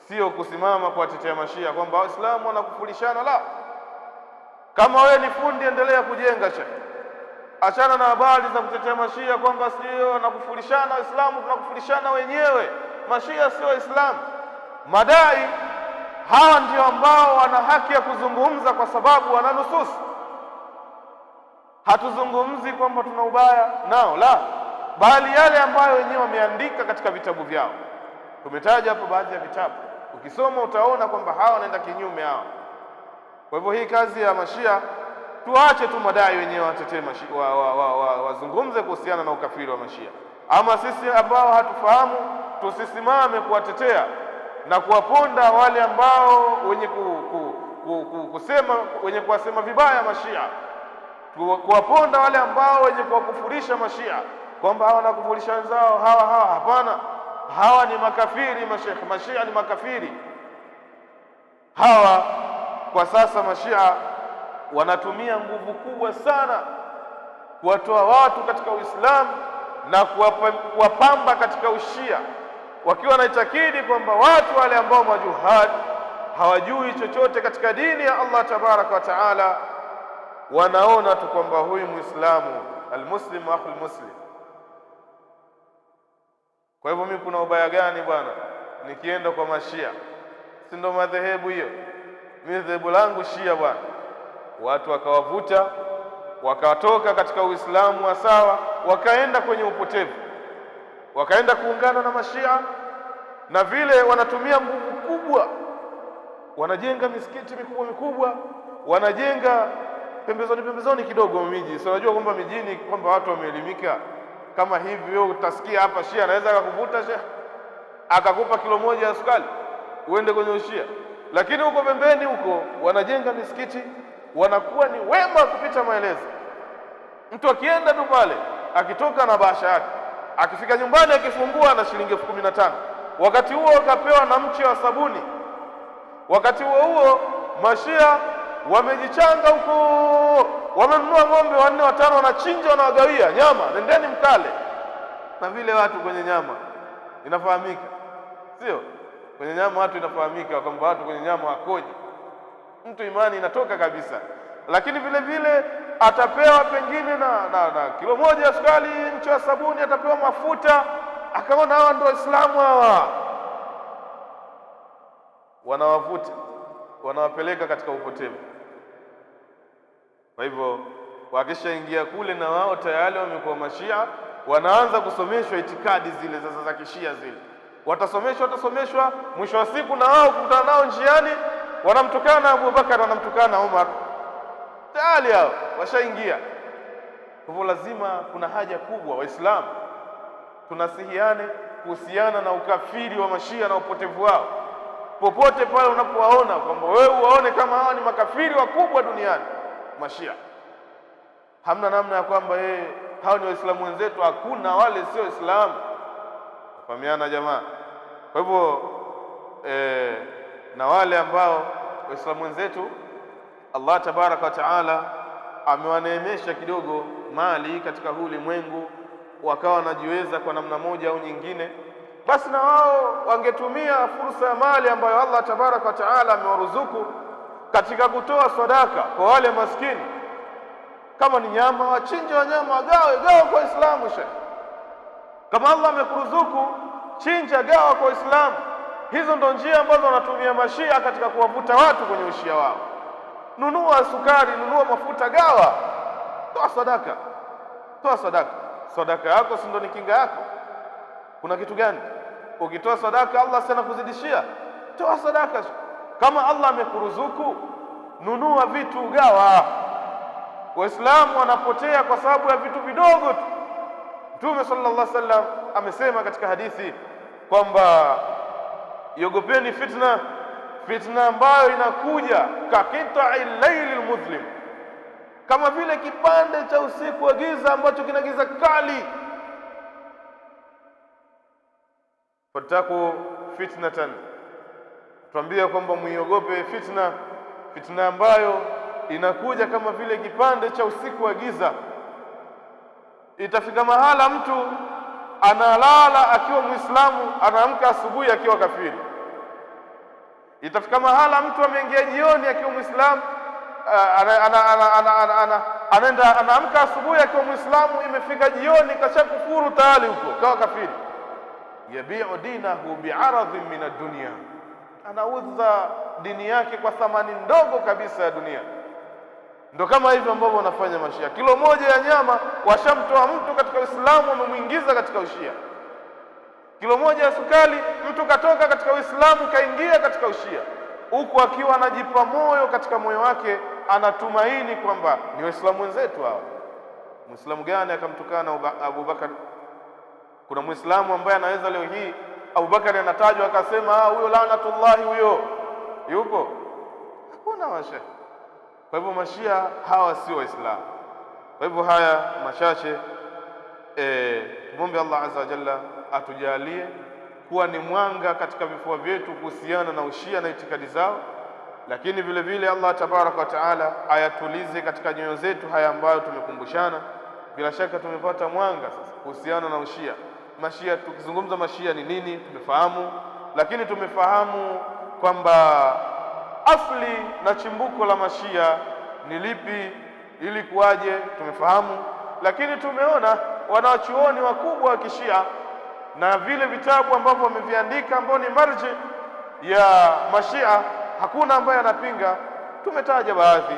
sio kusimama kuwatetea mashia kwamba Waislamu wanakufurishana. La, kama wewe ni fundi, endelea kujenga shekhe, achana na habari za kutetea mashia kwamba sio wanakufurishana Waislamu, tunakufurishana wenyewe. Mashia sio Waislamu. Madai hawa ndio ambao wana haki ya kuzungumza kwa sababu wana nususi. Hatuzungumzi kwamba tuna ubaya nao, la, bali yale ambayo wenyewe wameandika katika vitabu vyao. Tumetaja hapo baadhi ya vitabu, ukisoma utaona kwamba hawa wanaenda kinyume hawa. Kwa hivyo hii kazi ya mashia tuache tu madai wenyewe watetee wazungumze kuhusiana na ukafiri wa mashia. Ama sisi ambao hatufahamu tusisimame kuwatetea na kuwaponda wale ambao wenye kusema wenye kuwasema vibaya mashia, kuwaponda wale ambao wenye kuwakufurisha mashia kwamba hawa wanakufurisha wenzao hawa hawa. Hapana, hawa ni makafiri mashekhe, mashia ni makafiri hawa. Kwa sasa mashia wanatumia nguvu kubwa sana kuwatoa watu katika Uislamu na kuwapamba katika ushia, wakiwa wanaitakidi kwamba watu wale ambao majuhad hawajui chochote katika dini ya Allah tabaraka wa taala, Wanaona tu kwamba huyu Muislamu, almuslimu akhul muslim. Kwa hivyo mimi kuna ubaya gani bwana nikienda kwa mashia? Si ndo madhehebu hiyo? Mimi dhehebu langu Shia bwana. Watu wakawavuta wakatoka katika Uislamu wa sawa, wakaenda kwenye upotevu, wakaenda kuungana na mashia, na vile wanatumia nguvu kubwa, wanajenga misikiti mikubwa mikubwa, wanajenga pembezoni pembezoni kidogo miji. Si unajua kwamba mijini kwamba watu wameelimika kama hivi, wewe utasikia hapa Shia anaweza akakuvuta Shia akakupa kilo moja ya sukari uende kwenye ushia, lakini huko pembeni huko wanajenga misikiti, wanakuwa ni wema kupita maelezo. Mtu akienda tu pale, akitoka na bahasha yake, akifika nyumbani akifungua na shilingi 15,000. Wakati huo akapewa na mche wa sabuni. Wakati huo huo mashia wamejichanga huko, wamenunua ng'ombe 4 5, wanachinja, wanawagawia nyama, nendeni mkale. Na vile watu kwenye nyama inafahamika, sio? Kwenye nyama watu inafahamika kwamba watu kwenye nyama wakoje, mtu imani inatoka kabisa. Lakini vile vile atapewa pengine na kilo moja ya sukari, mche wa sabuni, atapewa mafuta, akaona hawa ndio Waislamu hawa. Wanawavuta, wanawapeleka katika upotevu. Kwa hivyo wakishaingia kule na wao tayari wamekuwa mashia, wanaanza kusomeshwa itikadi zile sasa za kishia zile. Watasomeshwa, mwisho wa siku na wao kukutana nao njiani, wanamtukana Abu Bakar, wanamtukana Umar. Tayari hao washaingia. Kwa hivyo lazima, kuna haja kubwa Waislamu tunasihiane kuhusiana na ukafiri wa mashia na upotevu wao. Popote pale unapowaona kwamba wewe uwaone kama hawa ni makafiri wakubwa duniani mashia, hamna namna ya kwamba hao ni Waislamu wenzetu. Hakuna, wale sio Waislamu. Fahamiana jamaa. Kwa hivyo na wale ambao Waislamu wenzetu Allah tabaraka wa taala amewaneemesha kidogo mali katika huu ulimwengu, wakawa wanajiweza kwa namna moja au nyingine, basi na wao wangetumia fursa ya mali ambayo Allah tabaraka wa taala amewaruzuku katika kutoa sadaka kwa wale maskini. Kama ni nyama, wachinje wanyama, wagawe, gawa kwa Waislamu. Sheikh, kama Allah amekuruzuku, chinja, gawa kwa Waislamu. Hizo ndo njia ambazo wanatumia mashia katika kuwavuta watu kwenye ushia wao. Nunua sukari, nunua mafuta, gawa, toa sadaka, toa sadaka. Sadaka yako si ndo ni kinga yako? Kuna kitu gani ukitoa sadaka Allah sana kuzidishia? Toa sadaka. Kama Allah amekuruzuku, nunua vitu, gawa. Waislamu wanapotea kwa sababu ya vitu vidogo tu. Mtume sallallahu alaihi wasallam amesema katika hadithi kwamba iogopeni fitna, fitna ambayo inakuja kaqitai laili almuzlim, kama vile kipande cha usiku wa giza ambacho kina giza kali. Fattaku fitnatan, tuambie kwamba muiogope fitna, fitna ambayo inakuja kama vile kipande cha usiku wa giza. Itafika mahala mtu analala akiwa Muislamu, anaamka asubuhi akiwa kafiri. Itafika mahala mtu ameingia jioni akiwa Muislamu, anaenda anaamka asubuhi akiwa Muislamu, imefika jioni kashakufuru tayari huko kawa kafiri. Yabiu dinahu biaradhin min ad-dunya, anauza dini yake kwa thamani ndogo kabisa ya dunia. Ndo kama hivyo ambavyo wanafanya mashia. Kilo moja ya nyama washamtoa mtu katika Uislamu, wamemuingiza katika ushia. Kilo moja ya sukari, mtu katoka katika Uislamu kaingia katika ushia, huku akiwa anajipa moyo katika moyo wake, anatumaini kwamba ni Waislamu wenzetu hawa. Muislamu gani akamtukana Abu Bakar? Kuna Muislamu ambaye anaweza leo hii Abu Bakar anatajwa akasema huyo laanatullahi, huyo yupo? Hakuna mashehe. Kwa hivyo mashia hawa sio Waislamu. Kwa hivyo haya machache, tumwombe Allah azza wa jalla atujalie kuwa ni mwanga katika vifua vyetu kuhusiana na ushia na itikadi zao, lakini vile vile Allah tabaraka wa taala ayatulize katika nyoyo zetu haya ambayo tumekumbushana. Bila shaka tumepata mwanga sasa kuhusiana na ushia. Mashia, tukizungumza mashia ni nini tumefahamu, lakini tumefahamu kwamba asli na chimbuko la mashia ni lipi, Ilikuwaje? Tumefahamu, lakini tumeona wanachuoni wakubwa wa Kishia na vile vitabu ambavyo wameviandika ambao ni marji ya Mashia, hakuna ambaye anapinga. Tumetaja baadhi,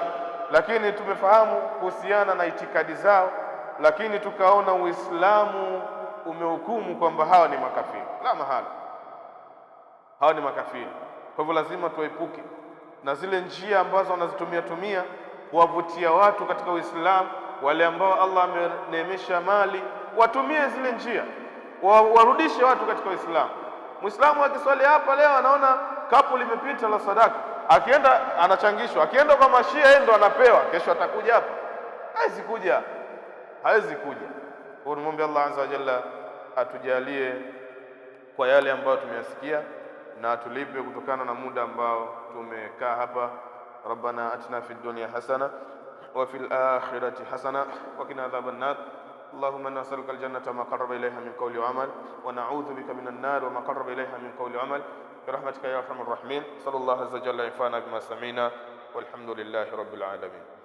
lakini tumefahamu kuhusiana na itikadi zao, lakini tukaona Uislamu umehukumu kwamba hawa ni makafiri. La mahala, hawa ni makafiri. Kwa hivyo lazima tuepuke na zile njia ambazo wanazitumia tumia kuwavutia watu katika Uislamu. Wale ambao Allah ameneemesha mali watumie zile njia, warudishe watu katika Uislamu. Muislamu akiswali hapa leo anaona kapu limepita la sadaka, akienda anachangishwa, akienda kwa Mashia yeye ndo anapewa, kesho atakuja hapa? Hawezi kuja, hawezi kuja. Kwa hiyo Allah azza wa jalla atujalie kwa yale ambayo tumeyasikia na atulipe kutokana na muda ambao tumekaa hapa. Rabbana atina fid dunya hasana wa fil akhirati hasana wa qina adhaban nar. Allahumma inna nas'aluka aljannata ma qarraba ilayha min qawli wa amal wa na'udhu bika minan nar wa ma qarraba ilayha min qawli wa amal birahmatika ya arhamar rahimin. Sallallahu azza wa jalla yanfa'ana bima sami'na walhamdulillahi rabbil alamin.